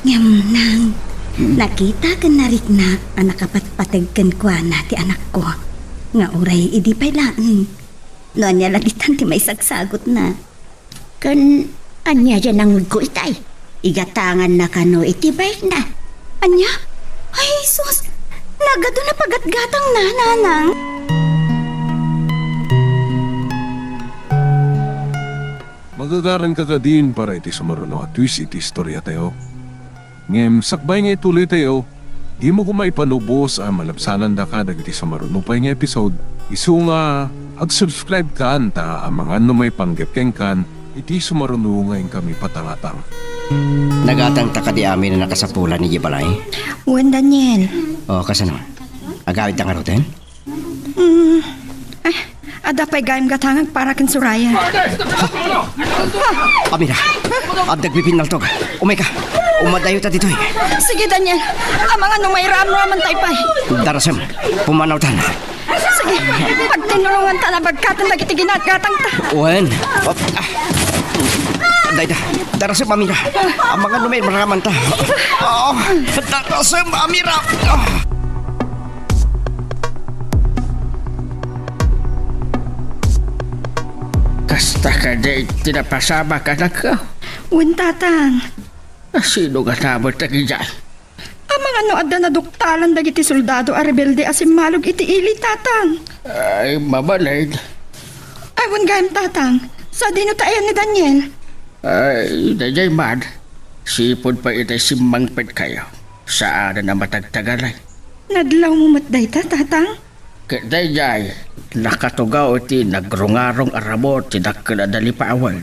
Ngem, Nang, hmm, nakita ken nariknak a nakapatpateg kenkuana ti anakko, nga uray idi pay laeng. No ania la ditan ti maisagsagutna. Ken ania diay nangngegko itay? Igatanganna kano iti bike-na? Ania? Ay, sus! Nagadu na pagatgatangna, Nanang. Magagaranka kadin para iti sumaruno a twist iti istoriatayo. Ngem sakbay nga ituloytayo, dimo koma ipanubos a malabsanandaka dagiti sumaruno pay nga episode, isu nga ag-subscribe-kan ta amangan no maipanggep kenkan iti sumaruno nga inkami patangatang. Nagatangta kadi amin a nakasapulan idiay balay? Wen, Daniel. O, kasano? Agawidta ngaruden? Mm, ah, Adda pay gayam gatangag para ken Soraya. Amira, adda agpipinnaltog. Umayka. Umadayota ditoy. Sige, Daniel. Amangan no mairamraman tayo pay. Darasem, pumanawtan. Sige, pagtinulongan ta na bagkatan dagiti ginatgatang ta. Wen. Ah. Dayta, darasem, Amira. Amangan no mairamraman ta. Oh, darasem, Amira. Ah. Kasta kadi ti napasamak, anakko? Wen, Tatang. Asino nga namet dagijay? Amangan no adda naduktalan dagiti soldado a rebelde a simmalog iti ili, Tatang. Ay, mabalin. Ay, wen gayam, Tatang. Sadino ta ayan ni Daniel? Ay, daydiay man. Sipud pay itay simmangpetkayo. Saanen a matagtagari. Nadlawmo met dayta, Tatang? Ket daydiay, nakatugaw iti nagrungarong a ramut ti dakkel a nalipawen.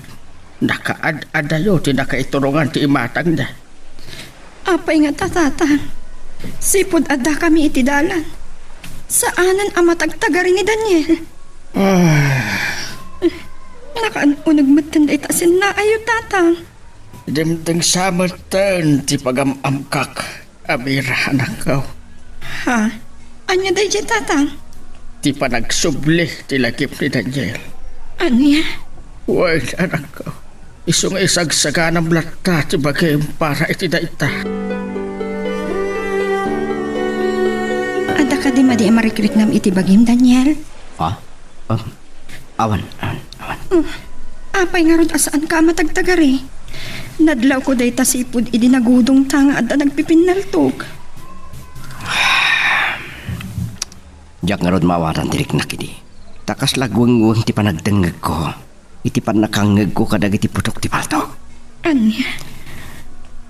Nakaad-adayo ti nakaiturongan ti imatangna. Apay ngata, Tatang? Sipud addakami iti dalan, saanen a matagtagari ni Daniel. Ah. Nakaun-uneg metten dayta a sinnaayyo, Tatang. Dimdengsa metten ti pagam-amkak, Amira, anakko. Ha? Ania daydiay, Tatang? Ti panagsubli ti lagip ni Daniel. Ania? Wen, anakko. Isu nga isagsaganam latta ti bagim para iti dayta. Adda kadi madi a marikriknam iti bagim, Daniel? Ah? Ah, awan, awan, awan. Hmm. Apay ngarud a saanka a matagtagari? Nadlawko dayta sipud idi nagudongta nga adda nagpipinnaltog. Diak ngarud maawatan ti riknak idi. Ta kasla guenggueng ti panagdengngegko iti pannakangngegko kadagiti putok ti palto. Ania?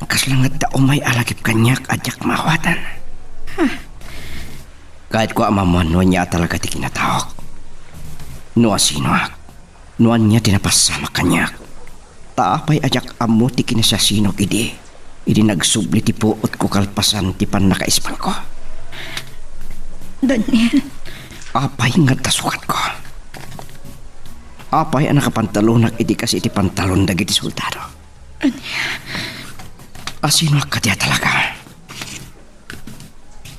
Kasla ngata umay a lagip kaniak a diak maawatan. Ha? Kayatko a maammuan no ania a talaga ti kinataok. No asinoak. No ania ti napasamak kaniak. Ta apay a diak ammo ti kinasiasinok idi, idi nagsubli ti puotko kalpasan ti pannakaisbalko? Daniel. Apay nga adda sukatko? Apay a nakapantalonak idi kas iti pantalon dagiti soldado? Ania? Asinoak kadi a talaga?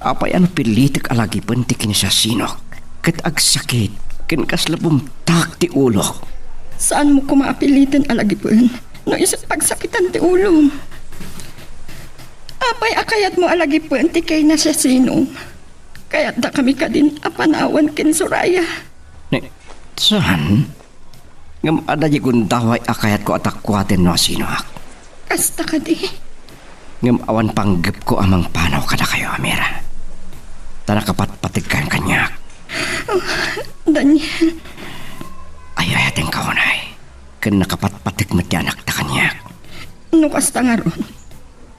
Apay a napilitek a lagipen ti kinasiasinok ket agsakit ken kasla bumtak ti ulok? Saanmo koma a piliten a lagipen no isu pagsakitan ti ulom? Apay a kayatmo a lagipen ti kinasiasinom? Kayatdakami kadin a panawan ken Soraya. Ni, saan? Ngem adda diay gundaway a kayatko a takuaten no asinoak. Kasta kadi? Ngem awan panggepko a mangpanaw kadakayo, Amira. Ta nakapatpategkayon kaniak. Oh, Daniel. Ay-ayatenka unay. Ken nakapatpateg met ti anakta kaniak. No kasta ngarud,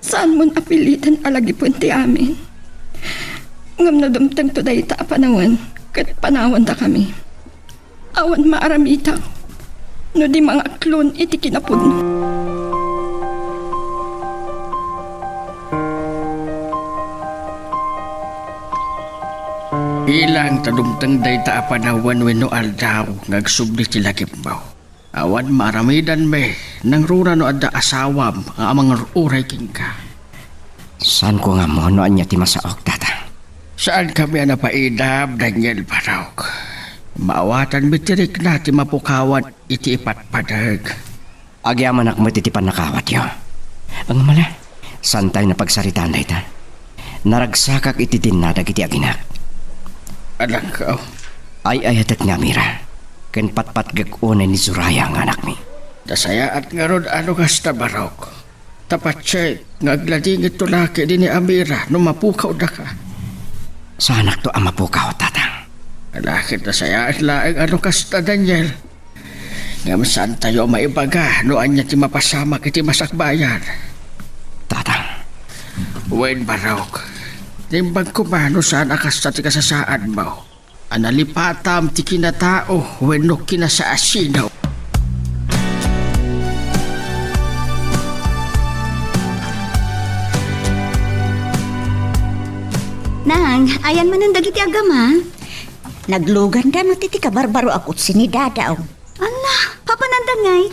saanmon a piliten a lagipen ti amin. Ngem no dumtengto dayta a panawen, ket panawendakami. Awan maaramidak no di mangaklon iti kinapudno. Bilang ta dumteng dayta a panawen wenno aldaw nga agsubli ti lagipmo. Awan maaramidanmi, nangruna no adda asawam a mangur-uray kenka. Saanko nga ammo no ania ti masaok, Tatang. Saankami a napaidam, Daniel Barok. Maawatanmi ti rikna ti mapukawan iti ipatpadek. Agyamanak met iti pannakaawatyo. Ngem ala, saantayo a pagsaritaan dayta. Naragsakak iti dinna dagiti aginak. Anakko. Ay-ayatek ni Amira, ken patpatgek unay ni Soraya nga anakmi. Ta sayaat ngarud a no kasta, Barok. Ta patse nga agladingitto la kadi ni Amira no mapukawdaka. Saanakto a mapukaw, Tatang. Ala ket ta sayaat laeng a no kasta, Daniel. Ngem saantayo a maibaga no ania ti mapasamak iti masakbayan. Tatang. Wen, Barok. Naimbag koma no saan a kasta ti kasasaadmo. A nalipatam ti kinatao wenno kinasiasino. Nang, ayan manen dagiti agama? Nagluganda met iti kabarbaro a kotse ni Dadaw. Ala, papananda ngay?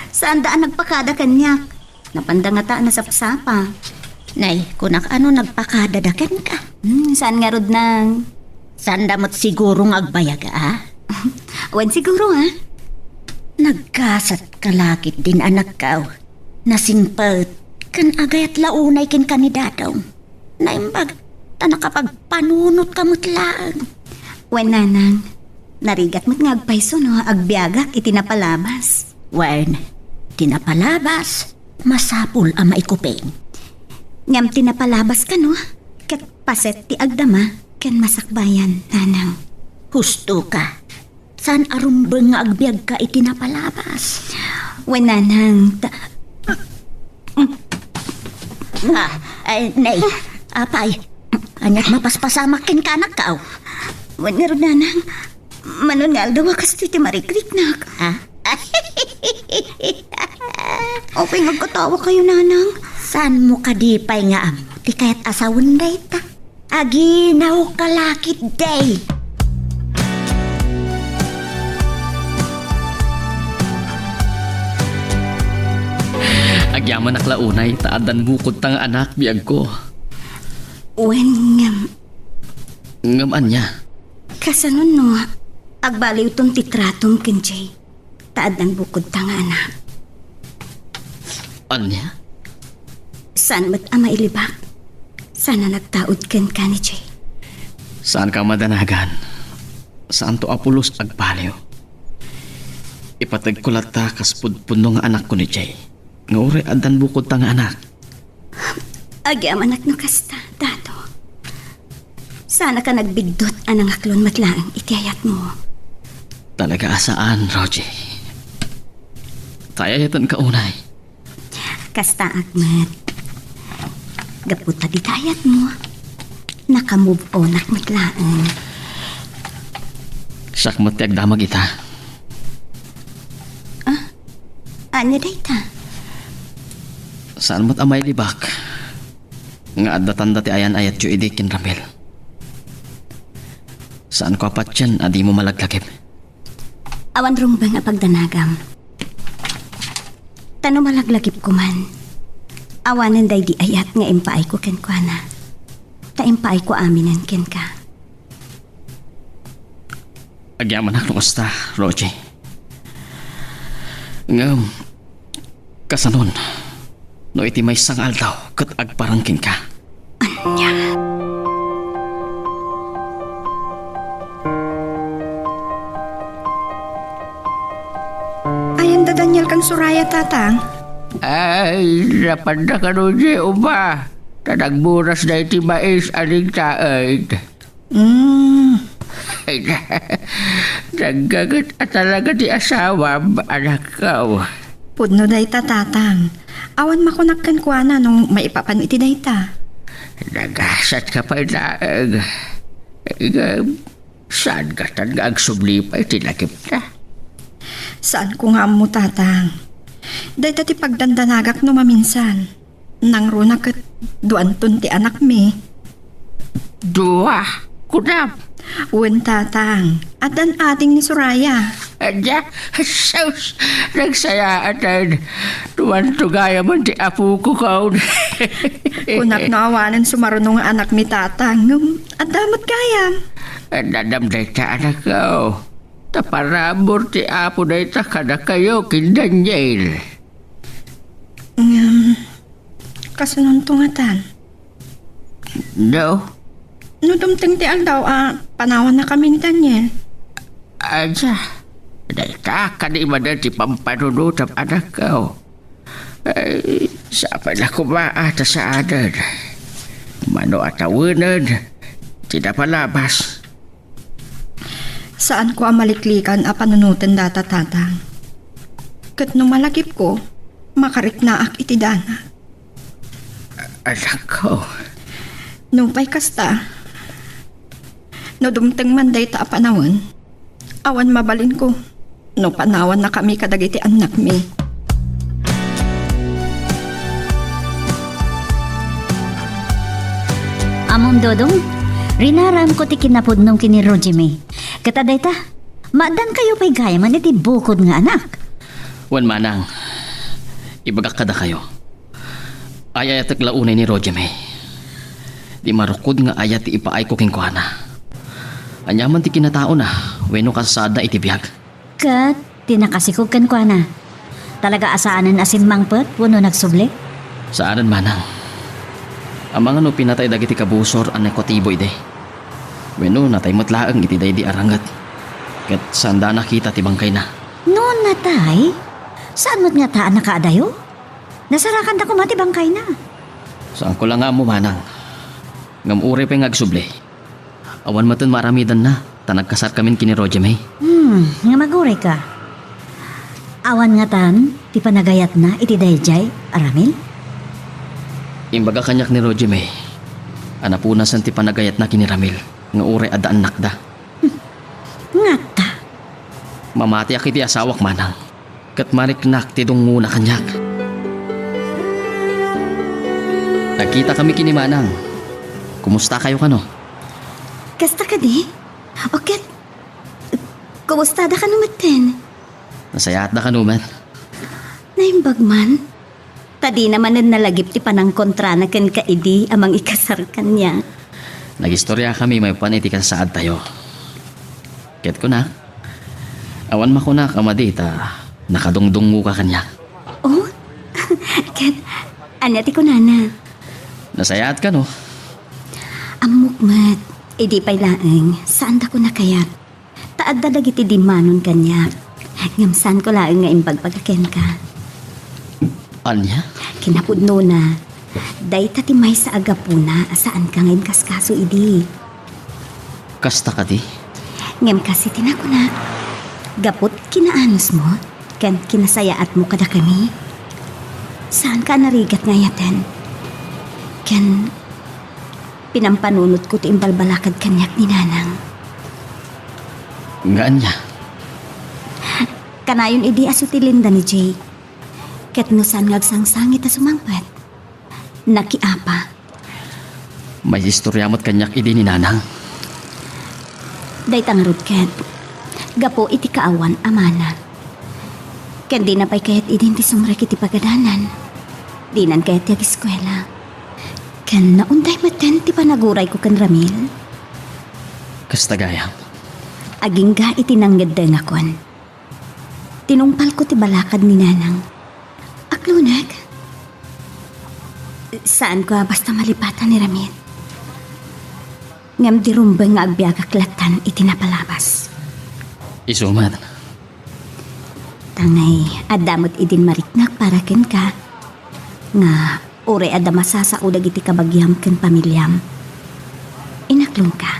Saanda a nagpakada kaniak. Napanda ngata a nasapsapa. Nay, kunak ano nagpakadada kenka? Hmm, saan ngarud, Nang? Saanda met siguro nga agbayag, a? Wen siguro, a? Naggasat ka la ketdin, anakko. Nasingpet ken agayat la unay kenka ni Dadaw. Naimbag ta nakapagpanunotka met laeng. Wen, Nanang, narigat met nga agpayso no agbiagak iti napalabas. Wen, ti napalabas, masapul a maikupeng. Ngem ti napalabas kano, ket paset ti agdama ken masakbayan, Nanang. Husto ka. Saan a rumbeng nga agbiagka iti napalabas? Wen, Nanang, ta- Ah, ay, nay, apay, ania't mapaspasamak kenka, anakko? Wen ngarud, Nanang, manon nga aldaw a kastoy ti marikriknak. Ha? Apay nga agkatawa kayo, Nanang? Saanmo kadi pay nga ammo ti kayat a sawen dayta? Aginaw ka la ketdi. Agyamanak la unay ta addan bukodta nga anak, biagko. Wen, ngem. Ngem ania? Kasano no agbaliwton ti tratom ken Jay? Ta addan bukodta nga anak. Ania? Saan met a mailibak sana nagtaud kenka ni Jay. Saanka a madanagan. Saanto a pulos agbaliw. Ipategko latta kas pudpudno nga anakko ni Jay. Nga uray addan bukodta nga anak. Agyamanak no kasta, Dado. Saanka nagbiddut a nangaklon met laeng iti ayatmo. Talaga a saan, Rogie. Ta ay-ayatenka unay. Kastaak met. Gapu ta dita ayatmo, naka-move onak met laeng. Siak met ti agdamag ita. Ah? Ania dayta? Saan met a mailibak nga adda tanda ti ayan-ayatyo idi ken Ramil. Saanko a patien a dimo malaglagip. Awan rumbeng a pagdanagam. Ta no malaglagipko man, awanen daydi ayat nga impaayko kenkuana. Ta impaayko aminen kenka. Agyamanak no kasta, Rogie. Ngem, kasanon, no iti maysa nga aldaw ket agparang kenka? Ania? Ayan da Daniel ken Soraya, Tatang? Ay, napanda kano diay uba. Ta nagburas da iti mais a nagtaed. Mm. Ay, naggaget a talaga ti asawam, anakko. Pudno dayta, Tatang. Awan makunak kenkuana no maipapan iti dayta. Nagasatka pay laeng. Ngem, saan ngatan nga agsubli pay ti lakipna? Saanko nga ammo, Tatang. Dayta ti pagdandanagak no maminsan. Nangruna ket duanton ti anakmi. Dua? Kunam? Wen, Tatang. Addan ading ni Soraya. Ania? Sus! Nagsayaatan. Duanto gayamen ti apokon. Kunak no awanen sumaruno nga anakmi, Tatang. Ngem, adda met gayam. Adda dayta, anakko. Ta parabur ti Apo dayta kadakayo ken Daniel. Ngem, kasanonto ngatan? No? No dumteng ti aldaw a panawannakami ni Daniel. Ania, dayta kadi manen ti pampanunotam, anakko. Ay, sapay la koma a ta saanen. Mano a tawenen ti napalabas. Saanko a maliklikan a panunoten data, Tatang. Ket no malagipko, makariknaak iti danag. Anakko. Nupay kasta, no dumteng man dayta a panawen, awan mabalinko no panawannakami kadagiti annakmi. Ammom, Dodong, rinaramko ti kinapudnom ken ni Rogie mi. Ket adayta, maaddankayo pay gayamen iti bukod nga anak. Wen, manang, ibagak kadakayo. Ay-ayatek la unay ni Roger May. Di marukod nga ayat ti ipaayko kenkuana. Aniaman ti kinataona wenno kasasaadna iti biag? Ket ti nakasikog kenkuana, talaga a saanen a simmangpet wenno nagsubli? Saanen, manang. Amangan no pinatay dagiti kabusor a nakotibo idi. Wenno natay met laeng iti daydi a ranget. Ket saanda a nakita ti bangkayna. No natay, saan met ngata a nakaadayo? Nasarakanda koma ti bangkayna. Saanko la nga ammo, manang. Ngem uray pay nga agsubli, awan metten maaramidanna, ta nagkasarkamin ken ni Roger May. Hmm, nga magurayka. Awan ngatan ti panagayatna iti daydiay a Ramil? Imbaga kaniak ni Roger May a napunasen ti panagayatna ken ni Ramil nga uray adda annakda. Ngata? Mamatiak iti asawak, manang. Ket mariknak ti dungngona kaniak. Nagkitakami ken ni manang. Kumustakayo kano? Kasta kadi? O ket, kumustada kano metten? Nasayaatda kano met? Naimbag man. Ta dina manen nalagip ti panangkontrana kenka idi a mangikasar kaniak. Nagistoriakami maipan iti kasasaadtayo. Ket kunak, awan makunak a madi ta nakadungdungngoka kaniak. Oh? Ket ania ti kunana? Nasayaat kano? Ammok met, idi pay laeng, saandakon a kayat. Ta adda dagiti dimmanon kaniak. Ngem saanko laeng nga imbagbaga kenka. Ania? Kinapudnona, dayta ti maysa a gapuna a saanka nga inkaskaso idi. Kasta kadi? Ngem kas iti nakunak, gapu ti kinaanusmo ken kinasayaatmo kadakami, saanka a narigat nga ayaten. Ken pinampanunotko ti imbalbalakad kaniak ni Nanang. Nga ania? Kanayon idi a sutilenda ni Jay. Ket no saan nga agsangsangit a sumangpet, nakiapa. Maiistorya met kaniak idi ni Nanang. Dayta ngarud ket, gapu iti kaawan a mana. Ken dina pay kayat idin ti sumrek iti pagadanan. Dinan kayat ti ageskuela. Ken naunday metten ti panagurayko ken Ramil. Kasta gayam. Agingga iti nangngeddengakon. Tinungpalko ti balakad ni Nanang. Akloneg. Saanko a basta malipatan ni Ramil. Ngem di rumbeng nga agbiagak lattan iti napalabas. Isu met. Tangay, adda met idin mariknak para kenka. Nga, uray adda masasao dagiti kabagiam ken pamiliam. Inaklonka.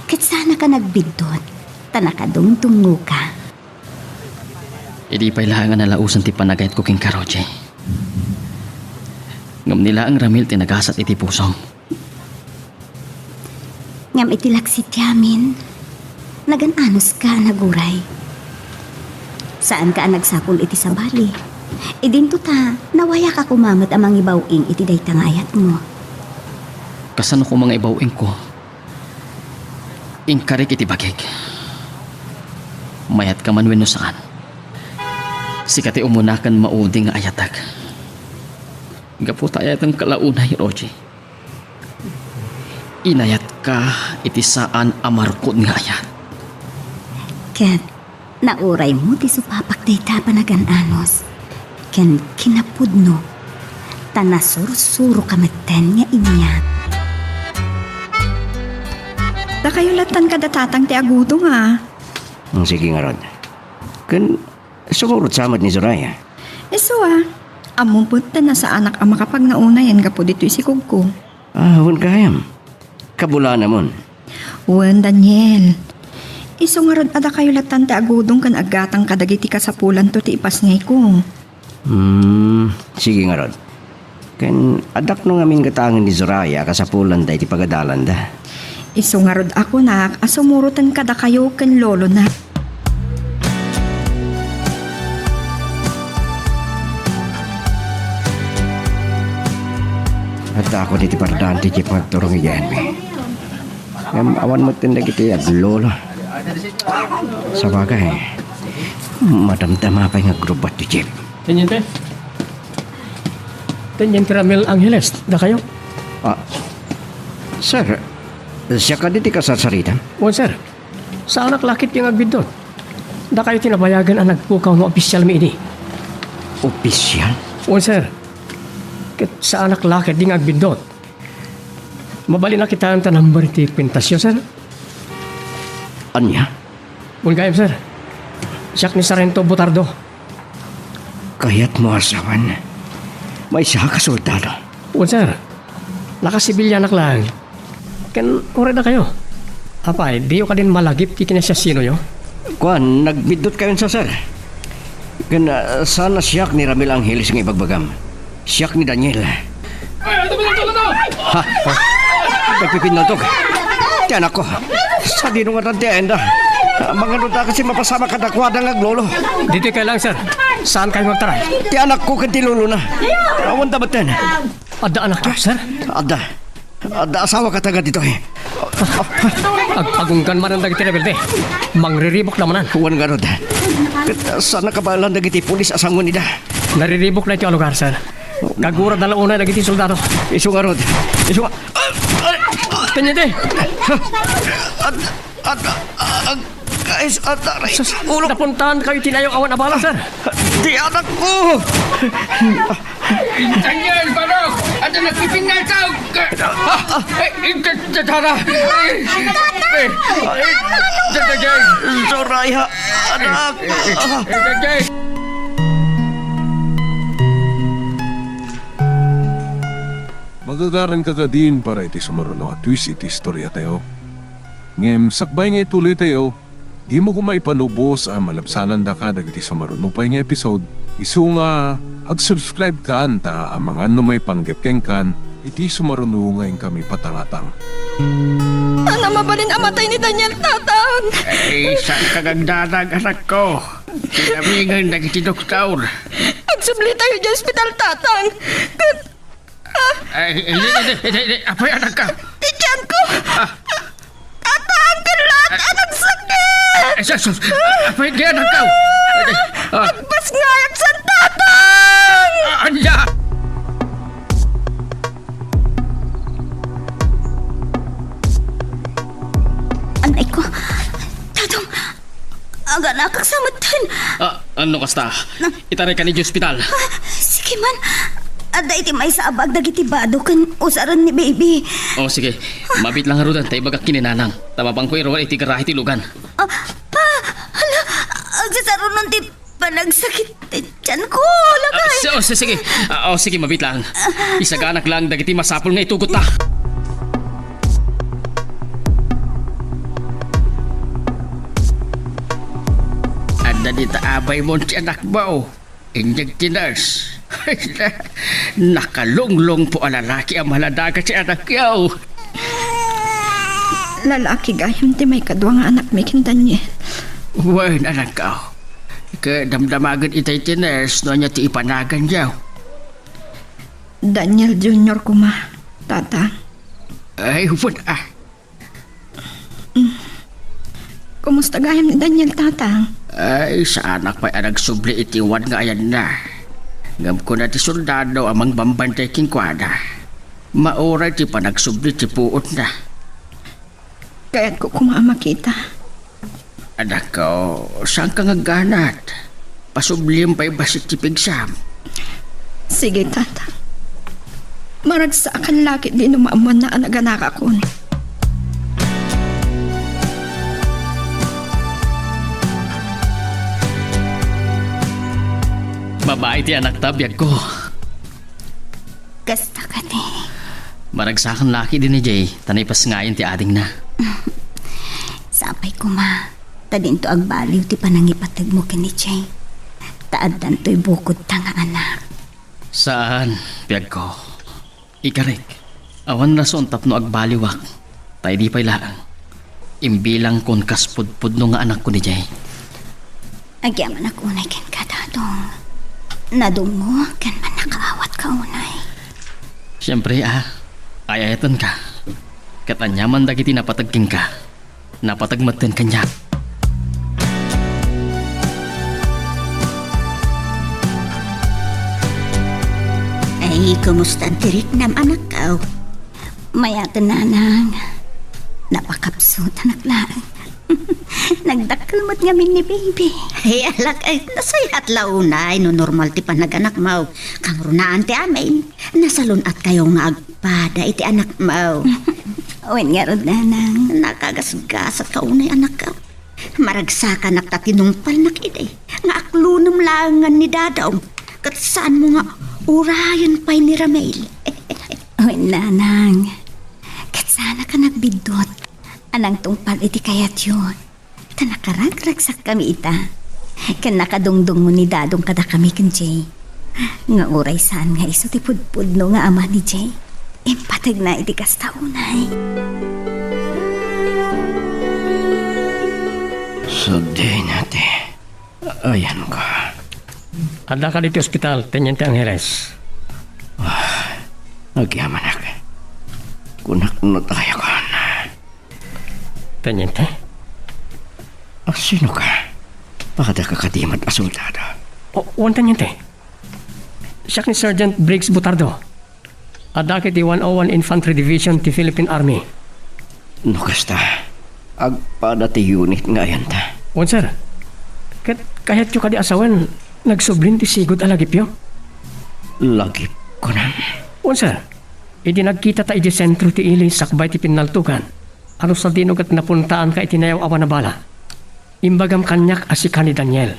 Ket saanka nagbiddut, ta nakadungdungngoka. Idi pay laeng a nalaosen ti panagayatko kenka, Roger. Ngem ni laeng Ramil ti nagasat iti pusom. Ngem iti laksit ti amin, nagan-anuska a naguray. Saanka a nagsapul iti sabali. Idinto ta, nawayaka koma met a mangibaw-ing iti dayta nga ayatmo. Kasano koma nga ibaw-ingko? Inkarik iti bagik. Mayatka man wenno saan, sika ti umuna ken maudi nga ayatek. Gapu ta ayatenka la unay, Roger. Inayatka iti saan a marukod nga ayat. Ket nauraymo ti supapak dayta a panagan-anus ken kinapudno, ta nasursuroka metten nga inyat. Dakayo lattan kada tatang ti agudong a. Mm, sige ngarud. Ken sumurot sa met ni Soraya? Isu a. Ammom met ta nasaanak a makapagnaonayan gapu ditoy sikogko. Ah, wen gayam. Kabulanamon. Wen, Daniel. Isu ngarud a dakayo lattan ti agudong ken aggatang kadagiti kasapulanto ti ipasngayko. Hmm, sige ngarud. Ken adakno ngamin gatangen ni Soraya a kasapulanda iti pagadalanda. Isu ngarud a kunak a sumuroten kadakayo ken lolona. Addaakon iti pardaan ti Jeep nga agturong idiay Henry. Ngem awan metten dagiti aglolo. Sabagay, madamdama pay nga agrubbat ti jeep. Teniente? Teniente Ramil Angeles, dakayo? Ah, sir, siak kadi ti kasarsarita? Wen, sir. Saanak la ketdi nga agbiddut. Dakayo ti nabayagen a nagpukaw nga opisialmi idi. Opisial? Wen, sir. Ket saanak la ketdi nga agbiddut. Mabalin a kitaen ta number ti kwintasyo, sir? Ania? Wen gayam, sir. Siak ni Sargento Butardo. Kayatmo a sawen, maysa ka soldado? Wen, sir. Nakasibilianak laeng. Ken uray dakayo. Apay, diyo kadin malagip ti kinasiasinoyo? Kuan, nagbiddut kayon sa, sir. Ken, ah, saan a siak ni Ramil Angeles nga ibagbagam? Siak ni Daniel. Ay, ano ba yung tulong mo? Ha? Nagpipinnaltog. Ti anakko. Sadino nga tanti enda? Ah, mangano ta kasi mapasamak kadakuada nga aglolo. Ditoy kayo lang, sir. Saan kayo magtaray? Ti anakko ken ti lolona. Awan da batten. Adda anakyo, sir? Adda. Adda asawa ka taga ditoy. Ag-, agunggan manen dagiti rebelde. Mangriribukda manen. Wen ngarud. Ket, ah, saan nakabaelan dagiti pulis a sanguan ida? Nariribukda iti lugar, sir. Kagurada la unay dagiti soldado. Isu ngarud. Isu nga-, Teniente! At, at, ah, guys, at, aray, sus, ulo. Napuntahan kayo tinayo awan abala, sir. Di anak ko! Daniel, Barok! At nagpipinaltaw! Ah! Eh, eh, Tara! Eh, eh, eh, Soraya, anak! Eh, eh, eh, eh, Magagaranka kadin para iti sumaruno a twist iti istoriatayo. Ngem sakbay nga ituloytayo, dimo koma ipanubos a malabsanandaka dagiti sumaruno pay nga episode, isu nga ag-subscribe kan ta amangan no maipanggep kenkan iti sumaruno nga inkami patangatang. Tana mabalin a matay ni Daniel, Tatang! Ay, saan ka agdadag, anakko? Tinamingen dagiti doktor. Agsubli tayo di ospital, Tatang. Ket Ay, hindi, hindi, hindi, hindi. Apay, anakko. Ti tiyanko. Ah. Tatang, ket laat, nagsakit. Ay, sus, sus. Apay, di, anakko. Ah. Agbasngayat san, Tatang. Ah, ania? Anay ko. Tatang, aganakak sa metten. Ah, ano kasta? Na- Itaraykan iti ospital. Ah, sige man. Adda iti maisabag dagiti bado ken usaren ni baby. Oh, sige. Mabit lang ngaruden ta ibagak ken ni nanang. Ta mapangko iruar iti garahe ti lugan. Ah, pa, hala, agsasarunon ti panagsakit ti tiyanko, lakay. Ah, si-, oh, si-, sige. Ah, oh, sige, mabit lang. Isaganak lang dagiti masapul nga itugotta. Adda dita abaymon ti anakmo. Inyeg ti nurse. Nakalunglungpo a lalaki a maladaga ti anakyo. Lalaki gayam ti maikadua nga anakmi ken Daniel. Wen, anakko. Ket damdamagen itay ti nurse no ania ti ipanaganyo. Daniel Junior koma, Tatang. Ay, wen, ah. Kumusta gayam ni Daniel, Tatang? Ay, saanak pay a nagsubli iti wan nga ayanna. Ngem kuna ti soldado a mangbambantay kenkuana, mauray ti panagsubli ti puotna. Kayatko koma a makita. Anakko, saanka nga agganat? Pasubliem pay bassit ti pigsam. Sige, Tata. Maragsakan la ketdi no maammoanna a naganakakon. Babai ti anakta, biagko. Kasta kadi. Maragsakan la ketdi ni Jay, ta naipasngayen ti adingna. Sapay koma. Ta dinto agbaliw ti panangipategmo ken ni Jay. Ta addantoy bukodta nga anak. Saan, biagko. Ikarik, awan rason tapno agbaliwak. Ta idi pay laeng, imbilangkon kas pudpudno nga anakko ni Jay. Agyamanak unay kenka, Dadong. Nadungngok ken mannakaawat ka unay. Siempre, a. Ay-ayatenka. Ket aniaman dagiti napateg kenka. Napateg metten kaniak. Kumusta ti riknam, anakko? Mayaten, nanang. Napakapsutanak laeng. Nagdakkel met ngamin ni baby. Ay, alak, ay, nasayaat la unay no normal ti panaganakmo. Kangrunaan ti amin. Nasalun-atkayo nga agpada iti anakmo. Wen ngarud, nanang. Nakagasgasatka unay, anakko. Maragsakanak ta tinungpalnak idi nga aklunem laengen ni Dadong, ket saanmo nga urayen pay ni Ramil. Wen, nanang, ket saannak a nagbiddut a nangtungpal iti kayatyo, ta nakaragragsakami ita, ken nakadungdungngo ni Dadong kadakami ken Jay. Nga uray saan nga isu ti pudpudno nga ama ni Jay, impategna iti kasta unay. Sadino ti ayanko? Addaka ditoy ospital, Teniente Angeles. Ah, agyamanak. Kunak no tayo kon. Teniente? Ah, sino ka? Baka da ka kadimat a soldado. O, wen, Teniente. Siak ni Sergeant Briggs Butardo. Adda iti one oh one Infantry Division ti Philippine Army. No kasta, agpada ti unit nga ayanta. Wen, sir. Ket kayatyo kadi a sawen, nagsublin ti sigud a lagipyo? Lagip, kunam? Wen, sir. Idi nagkita ta iti sentro ti ili sakbay ti pinnaltogan, ano sadino ket napuntaanka iti nayaw-awan a bala? Imbagam kaniak a sika ni Daniel.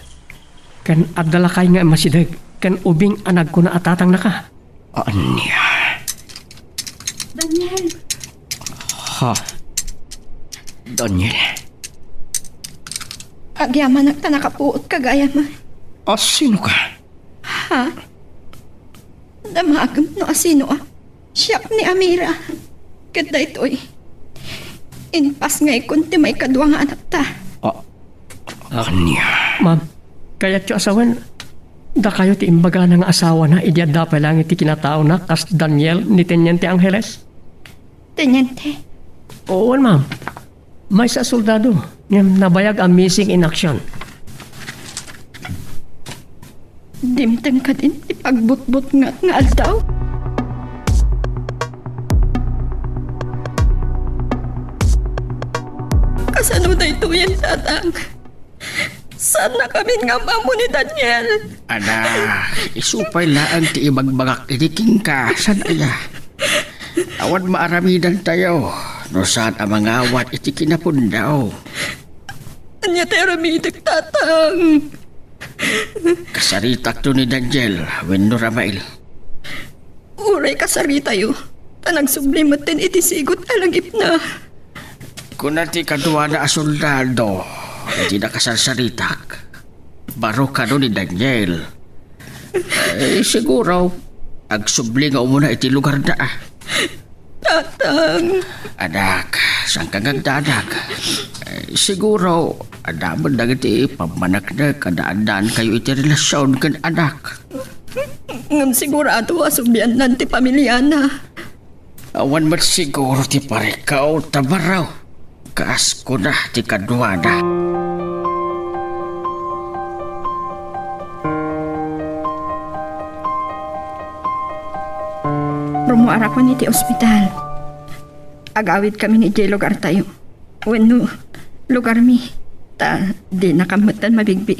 Ken adda lakay nga immasideg ken ubing a nagkuna a tatangnaka. Ania? Daniel! Ha? Daniel? Agyamanak ta nakapuotka gayam. A, sino ka? Ha? Damagem no asino a. Siak ni Amira. Ket daytoy, impasngaykon ti maikadua nga anakta. A-, ania? Ma'am, kayatyo a sawen, dakayo ti imbagana nga asawana idi adda pay laeng iti kinataona kas Daniel ni Teniente Angeles? Teniente? Oo, ma'am. Maysa a soldado, ngem nabayag a missing in action. Dimteng kadin ti pagbutbutngat nga aldaw? Kasano daytoyen, Tatang? Saannakamin nga am-ammo ni Daniel. Anak, isu pay laeng ti ibagbagak idi kenka, saan aya? Awan maaramidantayo no saan a mangawat iti kinapuonda. Ania ti aramidek, Tatang? Kasaritakto ni Daniel wenno Ramael. Uray kasaritayo, ta nagsubli metten iti sigud a lagipna. Kuna ti kaduana a soldado, iti nakasarsaritak, baro kano ni Daniel. Eh, siguro, agsubli nga umuna iti lugarda, a. Tatang. Anak, saanka nga agdaanak? Eh, siguro, adda met dagiti pammaneknek a naannaankayo iti relasion ken anak. Ngem sigurado a subliannan ti pamiliana. Awan met siguro ti parikkaw ta baro, kas kuna ti kaduana. Rummuarakon iti ospital. Agawidkami idiay lugartayo. Wenno, lugarmi. Ta dinakam metten mabigbi.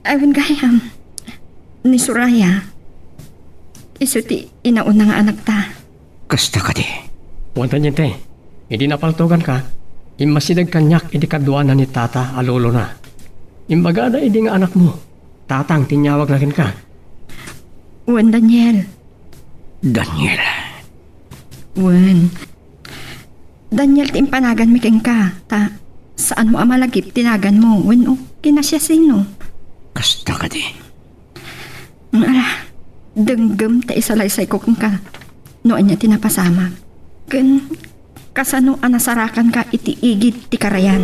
Ay, wen gayam, ni Soraya, isu ti inauna nga anakta. Kasta kadi? Wen, Teniente, idi napaltoganka, immasideg kaniak iti kaduana ni Tata a lolona. Imbagada idi nga anakmo, Tatang ti inyawagna kenka. Wen, Daniel. Daniel. Wen. Daniel ti impanaganmi kenka, ta saanmo a malagip ti naganmo wenno kinasiasino. Kasta kadi? Ala, denggem ta isalaysayko kenka no ania ti napasamak. Ken kasano a nasarakanka iti igid ti karayan.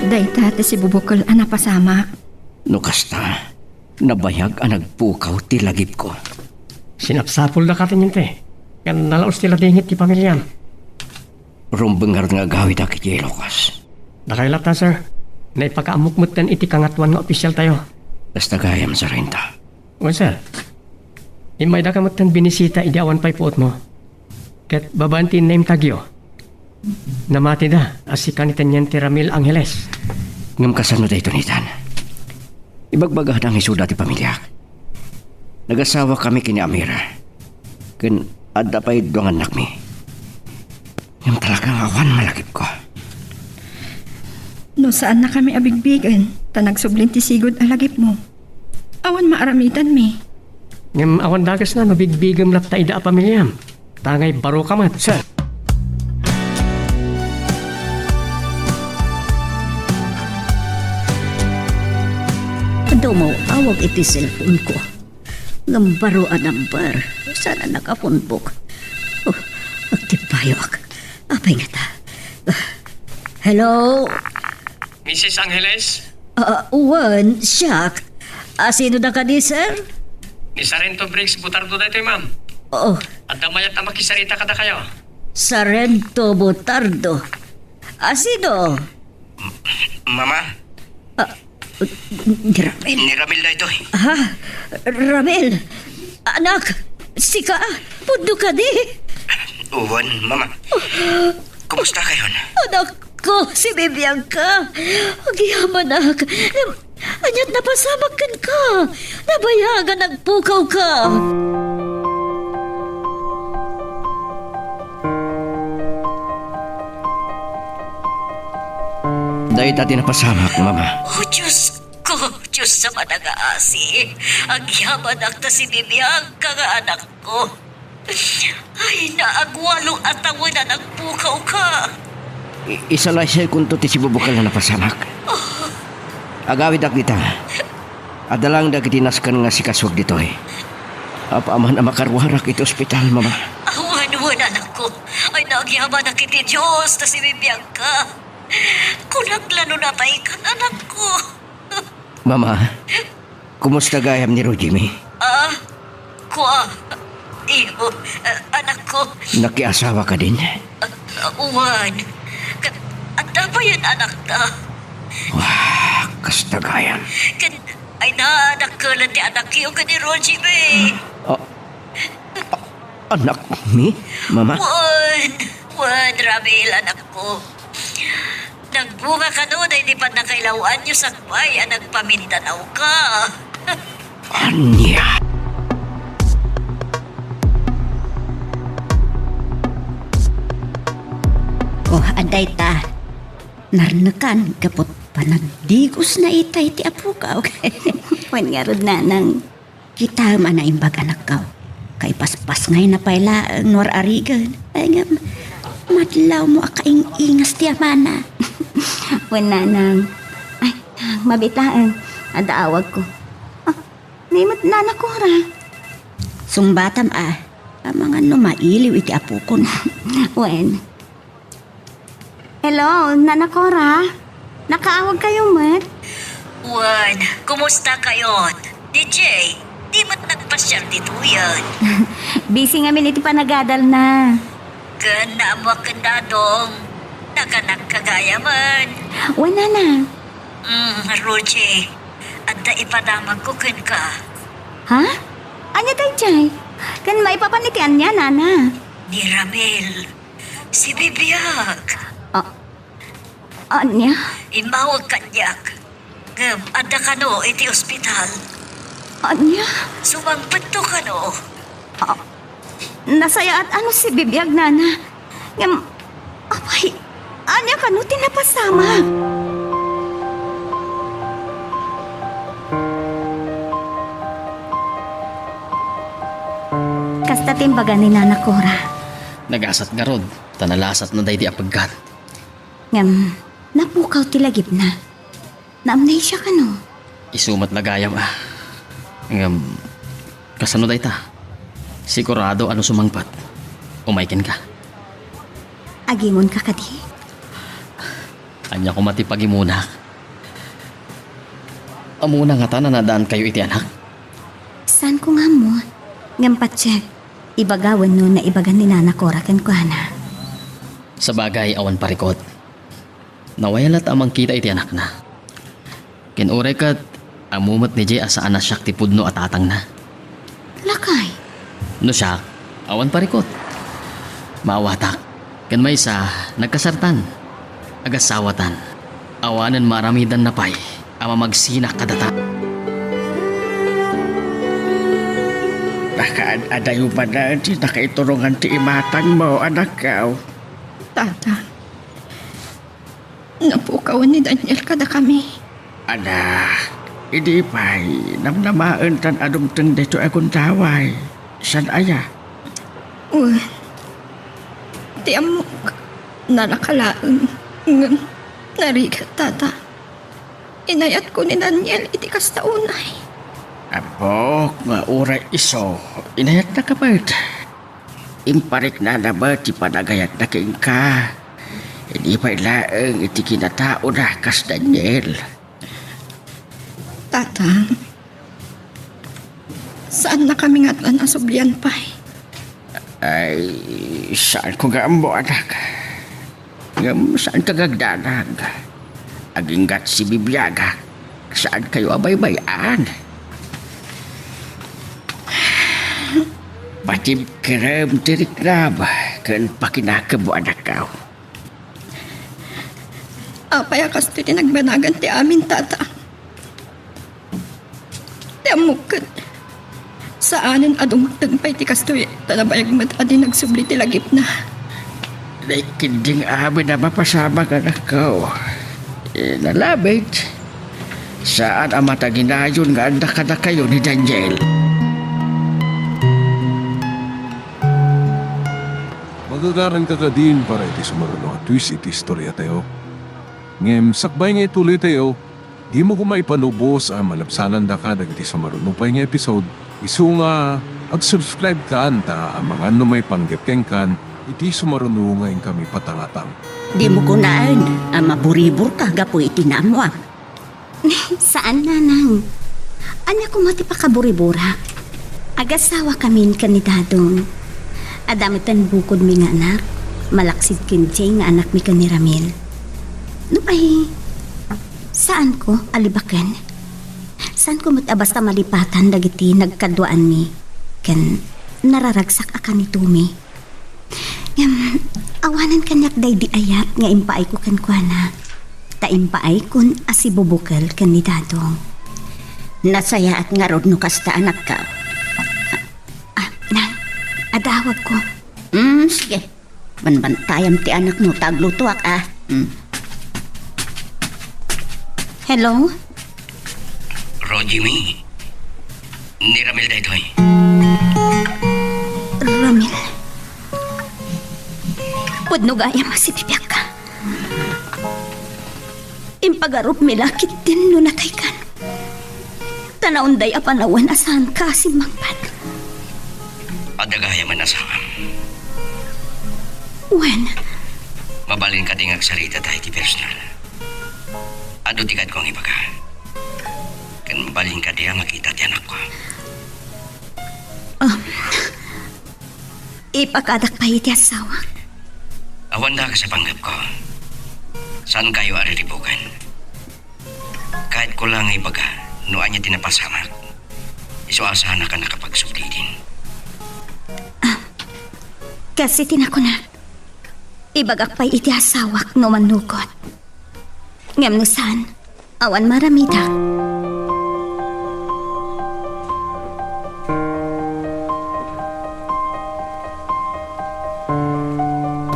Dayta ti sibubukel a napasamak. No kasta, nabayag a nagpukaw ti lagipko. Sinapsapoldaka, Teniente, ken nalaus ti ladingit ti pamiliam. Rumbeng ngarud nga agawidak idiay Ilocos. Dakay latta, sir. Naipakaammok metten iti Kangatoan nga Opisialtayo. Kasta gayam, Sargento. Wen, sir. Immaydaka metten binisita idi awan pay puotmo. Ket babaen ti innaim tagyo, namatida a sika ni Teniente Ramil Angeles. Ngem kasano daytoy, Nathan? Ibagbagada nga isuda ti pamiliak. Nagasawakami ken ni Amira. Ken adda pay dua nga annakmi. Ngem talaga nga awan malagipko. No saannakami a bigbigen, ta nagsublin ti sigud a lagipmo, awan maaramidanmi. Ngem awan dagesna no bigbigem latta ida a pamiliam. Ta ngay baroka met, sir. Adda umaw-awag iti cellphone ko. Ngem baro a number. Saan a nakapunbok? Oh, agtippayoak. Apay ngata? Ah, hello? Missus Angeles? Ah, wen, siak. Ah, sino da kadi, sir? Ni Sargento Briggs Butardo daytoy, ma'am. Oo. Adda mayat a makisarita kadakayo. Sargento Butardo. Ah, sino? Mama? Ah, ni Ramil. Ni Ramil daytoy. Ha? Ramil? Anak, sika? Pudno kadi? Wen, Mama. Kumusta kayon? Anak ko, si Bibianka. Agyamanak. Ngem, aniat napasamak kenka? Nabayagan nagpukawka. Dayta ti napasamak, Mama. Oh, Diyos ko, Diyos a manangaasi. Agyamanak ta si Bibianka nga anakko. Ay, naagwalo a tawen a nagpukawka. I-, isalaysaykonto ti sibubukal a napasamak. Agawidak dita. Adda laeng dagiti nasken nga sikasuak ditoy. Apaman a makaruarak iti ospital, Mama. Awan, wen, anakko. Ay, nagyamanak iti Dios ta si Bibianka. Kunak la no nataykan, anakko. Mama, kumusta gayam ni Roger mi? Ah, kua, iyo, ah, anakko. Nakiasawa kadin? Ah, wen. Ka-, adda payen anakta. Wah, kasta gayam. Ken, ay, nadakkelan ti anakyo ken ni Roger mi. Ah, Anakmi, Mama? Wen, wen, Ramil, anakko. Nagbunga kano daydi pannakailaw-anyo sakbay a nagpamindanawka. Ania? Oh, adda ita. Narnekan gapu panagdigosna ita iti apukaw. Wen ngarud, nanang. Kitaem a naimbag, anakko. Kaipaspasngayna pay laeng no ar-arigen. Ay, ngem, madlawmo a kaing-ingas ti amana. Wen, nanang. Ay, mabiit laeng. Adda awagko. Ah, ni met Nana Cora. Sungbatam a. Amangan no mailiw iti apokon. Wen. Hello, Nana Cora? Nakaawagkayo met? Wen, kumusta kayon? D J, di met nagpasiar ditoyen? Busy ngamin iti panagadalna. Ken naammoak ken Dadong, naganak ka gayamen. Wen, nana. Mm, Roger, adda ipadamagko kenka. Ha? Ania daydiay? Ken maipapan iti ania, nana? Ni Ramil. Si Bibiag. A-, ania? Immawag kaniak. Ngem adda kano iti ospital. Ania? Sumangpetto kano. A-, nasayaat a no si Bibiag, nana. Ngem, apay, ania kano ti napasamak? Kasta ti imbaga ni Nana Cora. Nagasat ngarud. Ta nalasatna daydi a peggat. Ngem, napukaw ti lagipna. Naamnesia kano? Isu met la gayam a. Ngem, kasano dayta? Sigurado a no sumangpet, umay kenka. Agimonka kadi? Ania koma ti pagimonak? Ammona ngata a naaddaankayo iti anak? Saanko nga ammo. Ngem patiek, ibaga wenno naibagan ni Nana Cora kenkuana. Sabagay, awan parikut. Nawaya latta a mangkita iti anakna. Ken uray ket Ammo met ni Jay a saan a siak ti pudno a tatangna. Lakay. No siak, awan parikut. Maawatak. Ken maysa, nagkasartan. Agasawatan. Awanen maaramidanna pay a mamagsinak kadata. Nakaad-adayo manen ti nakaiturongan ti imatangmo, anakko. Tata, napukawen ni Daniel kadakami. Anak, idi pay namnamaentan a dumteng daytoy a gundaway. Saan aya? Wen, ti ammok, nalaka laeng, ngem narigat, Tata. Inayatko ni Daniel iti kasta unay. Ammok nga uray isu, inayatnaka met. Impariknana met ti panagayatna kenka. Idi pay laeng iti kinataona kas Daniel. Tata, saannakami nga atlan a sublian pay. Ay, saanko nga ammo, anak. Ngem saanka nga agdanag. Aginggat sibibiagak. Saankayo a baybay-an. Patibkerem ti riknam ken pakinakemmo, anakko. Apay a kastoy ti nagbanagan ti amin, Tata? Ti ammok ket, saanen a dumteng pay ti kastoy, ta nabayag met a di nagsubli ti lagipna. Naikkinding amin a mapasamak, anakko. Eh, nalabit. Saan a mataginayon nga adda kadakayo ni Daniel. Magagaranka kadin para iti sumaruno a twist iti istoriatayo. Ngem sakbay nga ituloytayo, dimo koma ipanubos a malabsanandaka dagiti sumaruno pay nga episode, isu nga ag-subscribe-kan ta amangan no maipanggep kenkan iti sumaruno nga inkami patangatang. Dimo kunaen a maburiburka gapu iti naammoam. Saan, nanang. Ania koma ti pakaburiburak? Agasawakamin ken ni Dadong. Adda metten bukodmi nga anak, malaksid ken Jay nga anakmi ken ni Ramil. Nupay, saanko a libaken. Saanko met a basta malipatan dagiti nagkaduaanmi ken nararagsak a kanitomi. Ngem, awanen kaniak daydi ayat nga impaayko kenkuana, ta impaaykon a sibubukel ken ni Dadong. Nasayaat ngarud no kasta, anakko. Ah, nang, adda awagko. Mm, sige. Banbantayam ti anakmo ta aglutoak, a. Mm. Hello? Rojimi, ni Ramil daytoy. Ramil? Pudno gayam a sibibiagka. Impagarupmi la ketdin no nataykan. Ta naunday a panawen a saanka a simmangpet. Adda gayamen a saam. Wen. Mabalin kadi nga agsarita ta iti personal. Adu ti kaadko nga ibaga. Ken mabalin kadi a makita ti anakko. Um, ipakadak pay iti asawak? Awan dakas a panggepko. Saankayo a riribuken. Kaadko la nga ibaga no ania ti napasamak. Isu a saanak a nakapagsubli idin. Ah, kas iti nakunak, ibagak pay iti asawak no mannukot. Ngem no saan, awan maaramidak.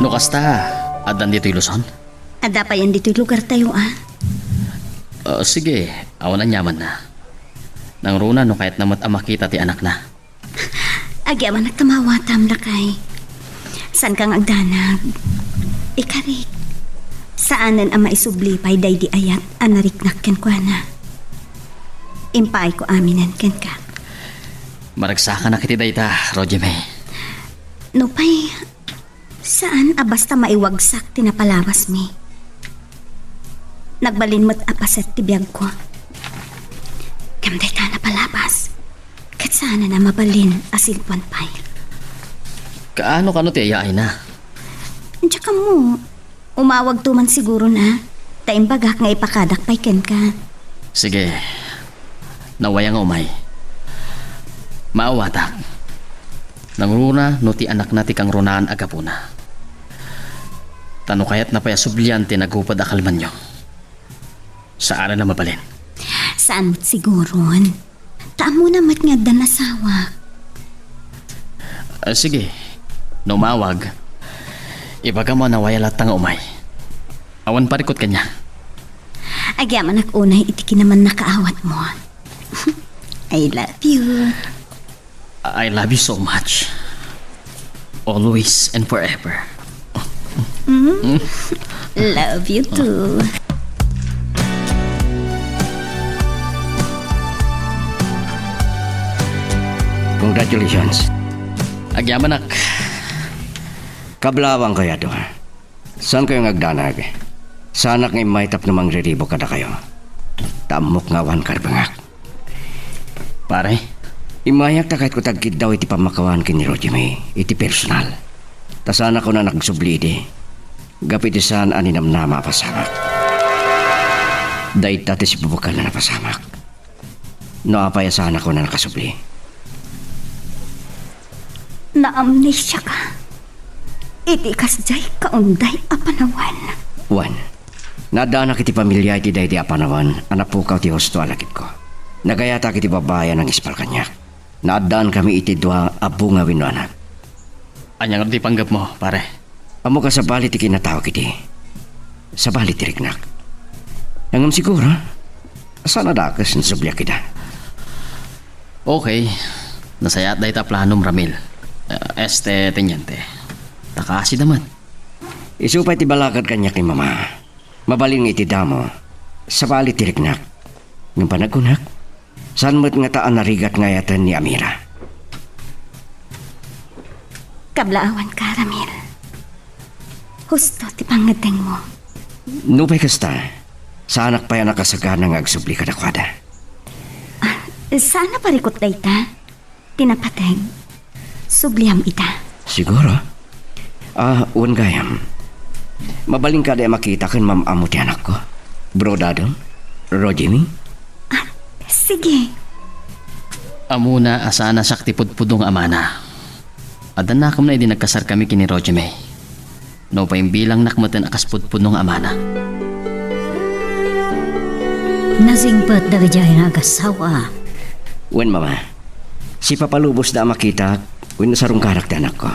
No kasta, addan ditoy Luzon? Adda payen ditoy lugartayo, a. Ah, sige, awan aniamanna. Nangruna no kayatna met a makita ti anakna. Agyamanak ta maawatam, lakay. Saanka nga agdanag. Ikarik. Saanen a maisubli pay daydi ayat a nariknak kenkuana. Impaayko aminen kenka. Maragsakanak iti dayta, Rojime. Nupay, saan a basta maiwagsak ti napalabasmi. Nagbalin met a paset ti biagko. Ngem dayta a napalabas, ket saanen a mabalin a sirbuan pay. Kaano kano ti ayaayna? Diak ammo. Umawagto man sigurona, ta imbagak nga ipakadak pay kenka. Sige. Nawaya nga umay. Maawatak. Nangruna no ti anakna ti kangrunaan a gapuna. Ta no kayatna pay a sublian ti nagupod a kalmanyo, saan a mabalin. Saan met siguron? Ta ammona met nga addan asawak. Ah, sige. No umawag, ibagam a nawaya latta nga umay. Awan parikut kaniak. Agyamanak unay iti kinamannakaawatmo. I love you. I love you so much. Always and forever. Mm. Love you too. Congratulations. Agyamanak. Kablawang kayo, adu. Saan kayo nga agdanag? Saanak nga immay tapno mangriribuk kadakayo. Ta ammok nga awan karbengak. Pare? Immayak ta kayatko ti agkiddaw iti pammakawan ken ni Roger May iti personal. Ta saanakon a nagsubli idi. Gapu iti saan a ninamnama a pasamak. Dayta ti sibubukel a napasamak. No apay a saanakon a nakasubli? Naamnesiaka iti kasdiay kaunday a panawen. Wen, naaddaanak iti pamilia iti daydi a panawen a napukaw ti husto a lagipko. Nagayatak iti babai a nangispal kaniak. Naaddaankami iti dua a bunga wenno anak. Ania ngarud ti panggepmo, pare? Ammok a sabali ti kinatawag idi. Sabali ti riknak. Ngem siguro, saan a dakes no subliak ida. Okay. Nasayaat dayta a planom, Ramil. Eh, este, teniente. Ta kaasida met. Isu pay ti balakad kaniak ni Mama. Mabalin nga iti damo, sabali ti riknak. Ngem panagkunak, saan met ngata a narigat nga ayaten ni Amira? Kablaawanka, Ramil. Husto ti pangngeddengmo. Nupay kasta, saanak pay a nakasagana nga agsubli kadakuada. Ah, saan a parikut dayta? Ti napateg, subliam ida. Siguro. Ah, wen gayam. Mabalin kadi a makita ken mam-ammo ti anakko? Bro Dadong? Rojimi? Ah, sige. Ammona a saan a siak ti pudpudno nga amana. Adda nakem idi nagkasarkami ken ni Rojimi. Nupay imbilangnak metten a kas pudpudno nga amana. Nasingpet dagiti agassawa. Wen, Mama. Sipapalubosda a makitak wenno sarungkarak ti anakko.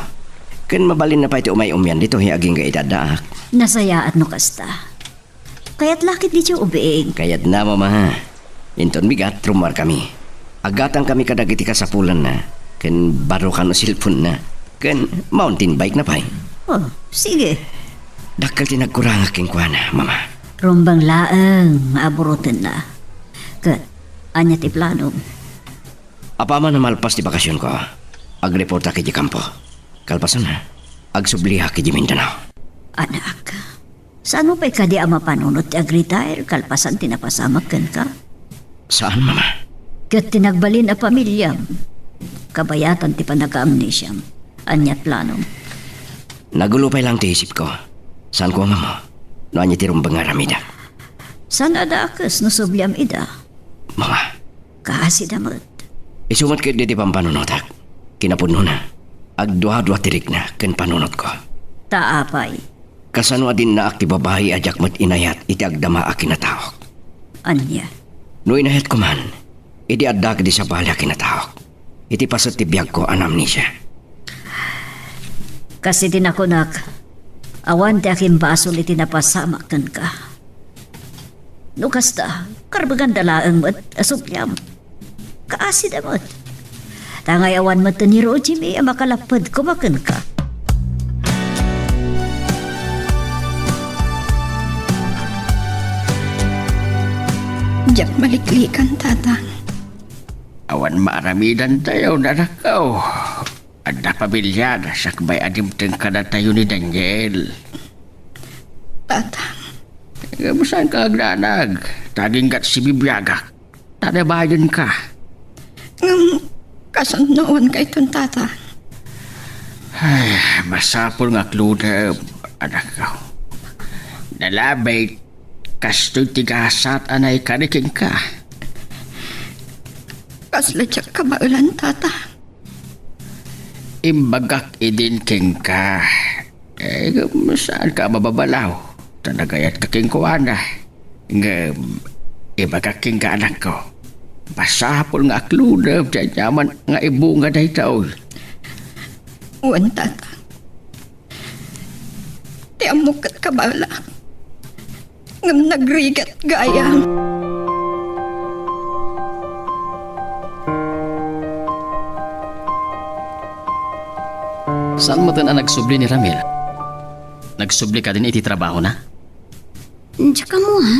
Ken mabalinna pay ti umay-umian ditoy agingga iti addaak. Nasayaat no kasta. Kayat la ketdi ti ubing. Kayatna, Mama. Inton bigat, rummuarkami. Aggatangkami kadagiti kasapulanna, ken barrokan a cellphone-na, ken mountain bike-na pay. Oh, sige. Dakkel ti nagkurangak kenkuana, Mama. Rumbeng laeng nga aburotenna. Ket, ania ti planom? Apaman a malpas ti bakasionko, agreportak idiay kampo. Kalpasanna, agsubliak idiay Mindanao. Anak, saanmo pay kadi a mapanunot ti agretire kalpasan ti napasamak kenka? Saan, Mama. Ket ti nagbalin a pamiliam, kabayatan ti pannakaamnesiam. Ania ti planom? Nagulo pay laeng ti isipko. Saanko a mammo no ania ti rumbeng nga aramidek. Saan a dakes no subliam ida. Mama. Kaasida met. Isu met ketdi ti pampanunotak. Kinapudnona, agduadua ti rikna ken panunotko. Ta apay? Kasano a dinnaak ti babai a diak met inayat iti agdama a kinataok? Ania? No inayatko man, idi adda kadi sabali a kinataok, iti paset ti biagko a naamnesia. Kas iti nakunak, awan ti akimbasol iti napasamak kenka. No kasta, karbenganda laeng met a subliam. Kaasida met. Ta ngay awan met ni Rosie a makalapped koma kenka. Diak maliklikan, Tatang. Awan maaramidantayo, nanakko. Adda pamiliada sakbay a dimteng kadatayo ni Daniel. Tatang. Ngem saanka agdanag, ta aginggat sibibiagak. Ta nabayenka. Ngem kasano awan kayton, Tatang? Ay, masapul nga aklodem, anakko. Nalabit, kastoy ti gasat a naikari kenka. Kasla diak kabaelan, Tata. Imbagak idin kenka. Eh, ngem saanka a mababalaw. Ta nagayatka kenkuana. Ngem, ibagak kenka, anakko. Masapul nga akludem ti aniaman nga ibunga daytoy. Wen, Tata. Ti ammok ket kabaelak. Ngem nagrigat gayam. Saan metten a nagsubli ni Ramil? Nagsubli kadin iti trabahona? Diak ammo, ha?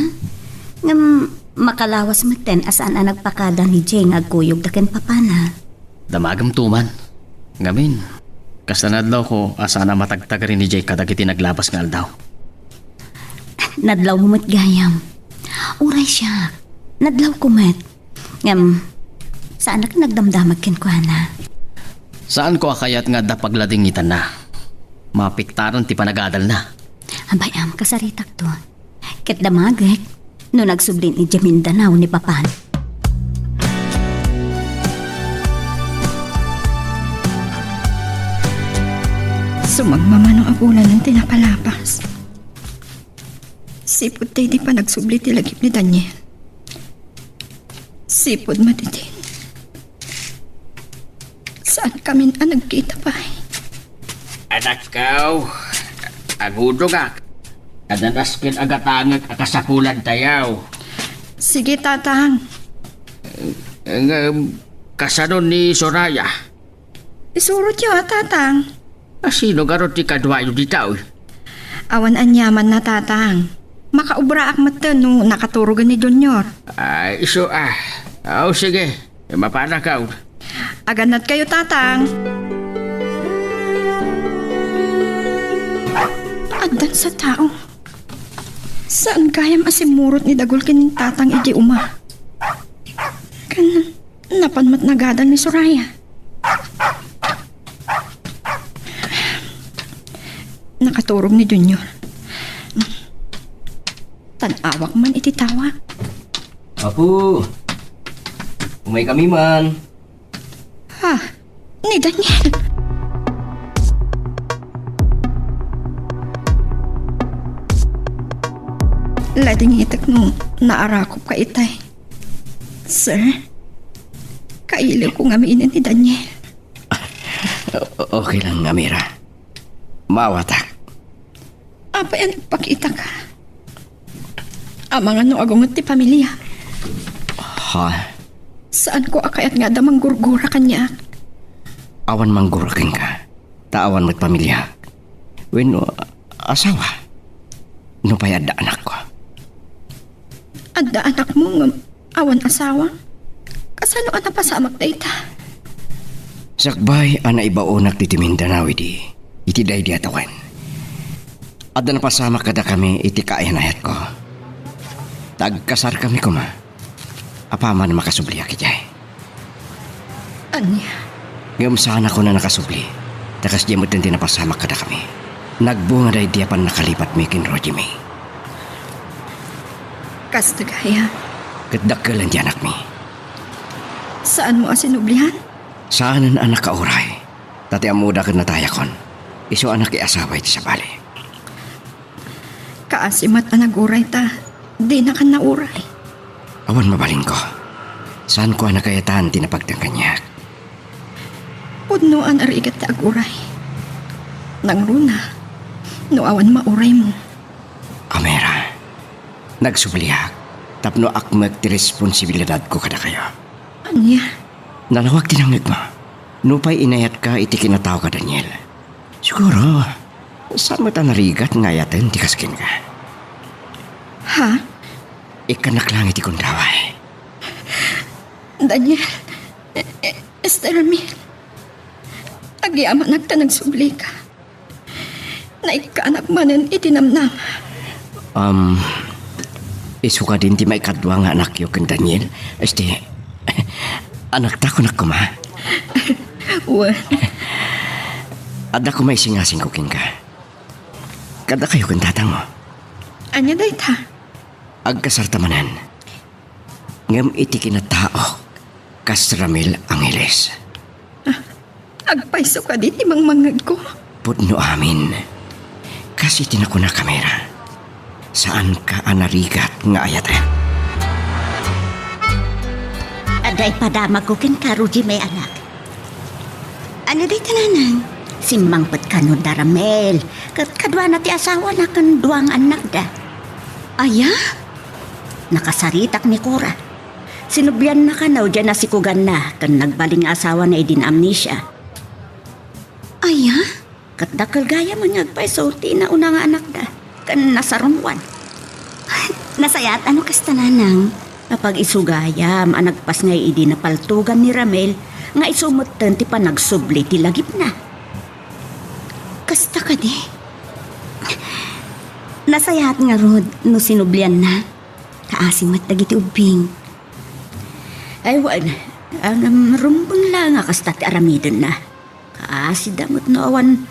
Ngem makalawas metten a saan a nagpakada ni Jay nga agkuyogda ken papana. Damagem tuman. Ngamin, kasla nadlawko a saan a matagtagari ni Jay kadagiti naglabas nga aldaw. Nadlawmo met gayam. Uray siak, nadlawko met. Ngem, saanak nagdamdamag kenkuana. Saanko a kayat nga adda pagladingitanna. Mapiktaran ti panagadalna. Abay, am, kasaritakto. Ket damagek no nagsublin idiay Mindanao ni papan. Sumagmamano a bulanen ti napalapas. Sipud ta idi panagsubli ti lagip ni Daniel. Sipud maditin. Saankamin a nagkita pay. Anakko, agudongak. Adda nasken a gatangek a kasapulantayo. Sige, Tatang. Ngem, kasano ni Soraya? Isurotyo a, Tatang. A, sino ngarud ti kaduayo dita, oy? Awan aniamanna, Tatang. Makaubraak metten no nakaturogen ni Junior. Ay, isu a. Aw, sige. Mapanakaw. Agannadkayo, Tatang. Addan sa tao. Saan gayam a simmurot ni Dagul ken ni Tatang idi uma? Ken napan met nagadal ni Soraya. Nakaturog ni Junior. Tan-awak man iti tawag. Apo, umaykami man. Ha? Ni Daniel? Ladingitek no naarakop ka itay. Sir, kailiwko ngamin ni Daniel. O-, okay lang, Amira. Maawatak. Apay a nagpakitaka? Amangan no agunget ti pamilya. Ha? Saanko a kayat nga adda manggurgura kaniak. Awan manggura kenka, ta awan met pamilya. Wenno, asawa. Nupay adda anakko. Adda anakmo ngem awan asawa? Kasano a napasamak dayta? Sakbay a naibaonak ditoy Mindanao idi, iti daydi a tawen, adda napasamak kadakami iti kaayan-ayatko. Ta agkasarkami koma, apaman a makasubliak idiay. Ania? Ngem saanakon a nakasubli, ta kasdiay metten ti napasamak kadakami. Nagbunga daydi a pannakalipatmi ken Roger May. Kasta gayam. Ket dakkelen ti anakmi. Saanmo a sinublian? Saanen a nakauray. Ta ti ammoda ket natayakon. Isu a nakiasawa iti sabali. Kaasi met a naguray ta dinakan nauray. Awan mabalinko. Saanko a nakayatan ti napagtan kaniak. Pudno a narigat ti aguray. Nangruna, no awan mauraymo. Amira, nagsubliak tapno akmek ti responsibilidadko kadakayo. Ania? Nalawag ti nangngegmo. Nupay inayatka iti kinatao ka Daniel, siguro, saan met a narigat nga ayaten ti kas kenka. Ha? Ikkannak lang iti gundaway. Daniel, e-, e-, Esther Mil, agyamanak ta nagsublika. Naikkanak manen iti namnama. Um, isu kadin ti maikadua nga anakyo ken Daniel? Este, anakta kunak koma? Wen. Adda koma isingasingko kenka. Kadakayo ken tatangmo. Ania dayta? Agkasarta manen. Ngem iti kinataok, Kas Ramil Angeles. Agpayso kadi ti mangmangngegko? Pudno amin. Kas iti nakunaka, Mira, saanka a narigat nga ayaten. Adda ipadamagko kenka, Roger, may anak. Ania dayta, nanang? Simmangpet kano da Ramil, ket kaduana ti asawana ken dua nga annakda. Aya? Nakasaritak ni Cora. Sinublianna kano diay nasikuganna ken nagbalin nga asawana idi na-amnesia. Aya? Ket dakkel gayam nga agpayso ti nauna nga anakda ken nasarungwan. Nasayaat a no kasta, nanang. Apag-isu gayam a nagpasngay idi napaltogan ni Ramil nga isu metten ti panagsubli ti lagipna. Kasta kadi? Nasayaat ngarud no sinublianna. Kaasi met dagiti ubbing. Ay, wen, ngem rumbeng la nga kasta ti aramidenna. Kaasida met no awan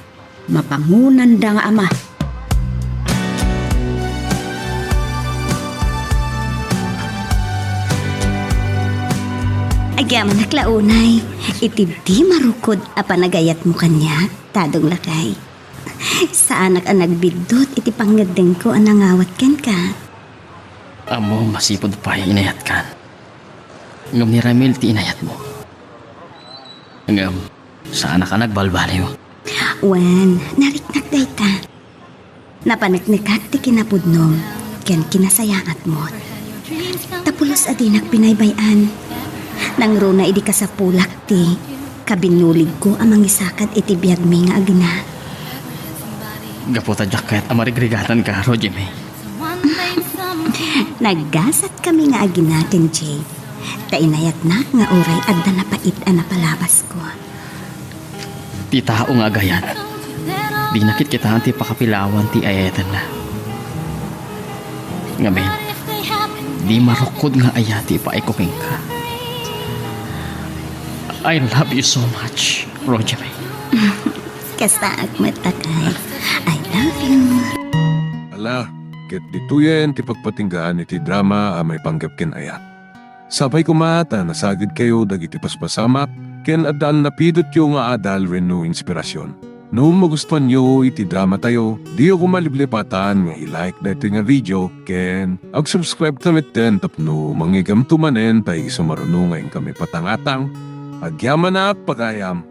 mabangonanda nga ama. Agyamanak la unay iti di marukod a panagayatmo kaniak, Tadong lakay. Saanak a nagbiddut iti pangngeddengko a nangawat kenka. Ammom a sipud pay inayatkan. Ngem ni Ramil ti inayatmo. Ngem saanak a nagbalbaliw. Wen, nariknak dayta. Napaneknekak ti kinapudnom ken kinasayaatmo. Ta pulos a dinak binaybay-an. Nangruna idi kasapulak ti kabinnuligko a mangisakad iti biagmi nga agina. Gapu ta diak kayat a marigrigatanka, Roger May. Naggasatkami nga agina ken Jade, ta inayatnak nga uray adda napait a napalabasko. Ti tao nga agayat, dina kitkitaen ti pakapilawan ti ayatenna. Ngamin, di marukod nga ayat ti ipaayko kenka. I love you so much, Roger May. Kastaak met, lakay. I love you. Ala, ket ditoyen ti pagpatinggaan iti drama a maipanggep ken ayat. Sapay koma ta nasagidkayo dagiti paspasamak ken adda napidotyo nga adal wenno inspirasyon. No magustuanyo iti dramatayo, diyo koma liplipatan nga i-like daytoy nga video ken ag-subscribe ta metten tapno mangigamto manen ta isu maruno nga inkami patangatang. Agyamanak pagayam.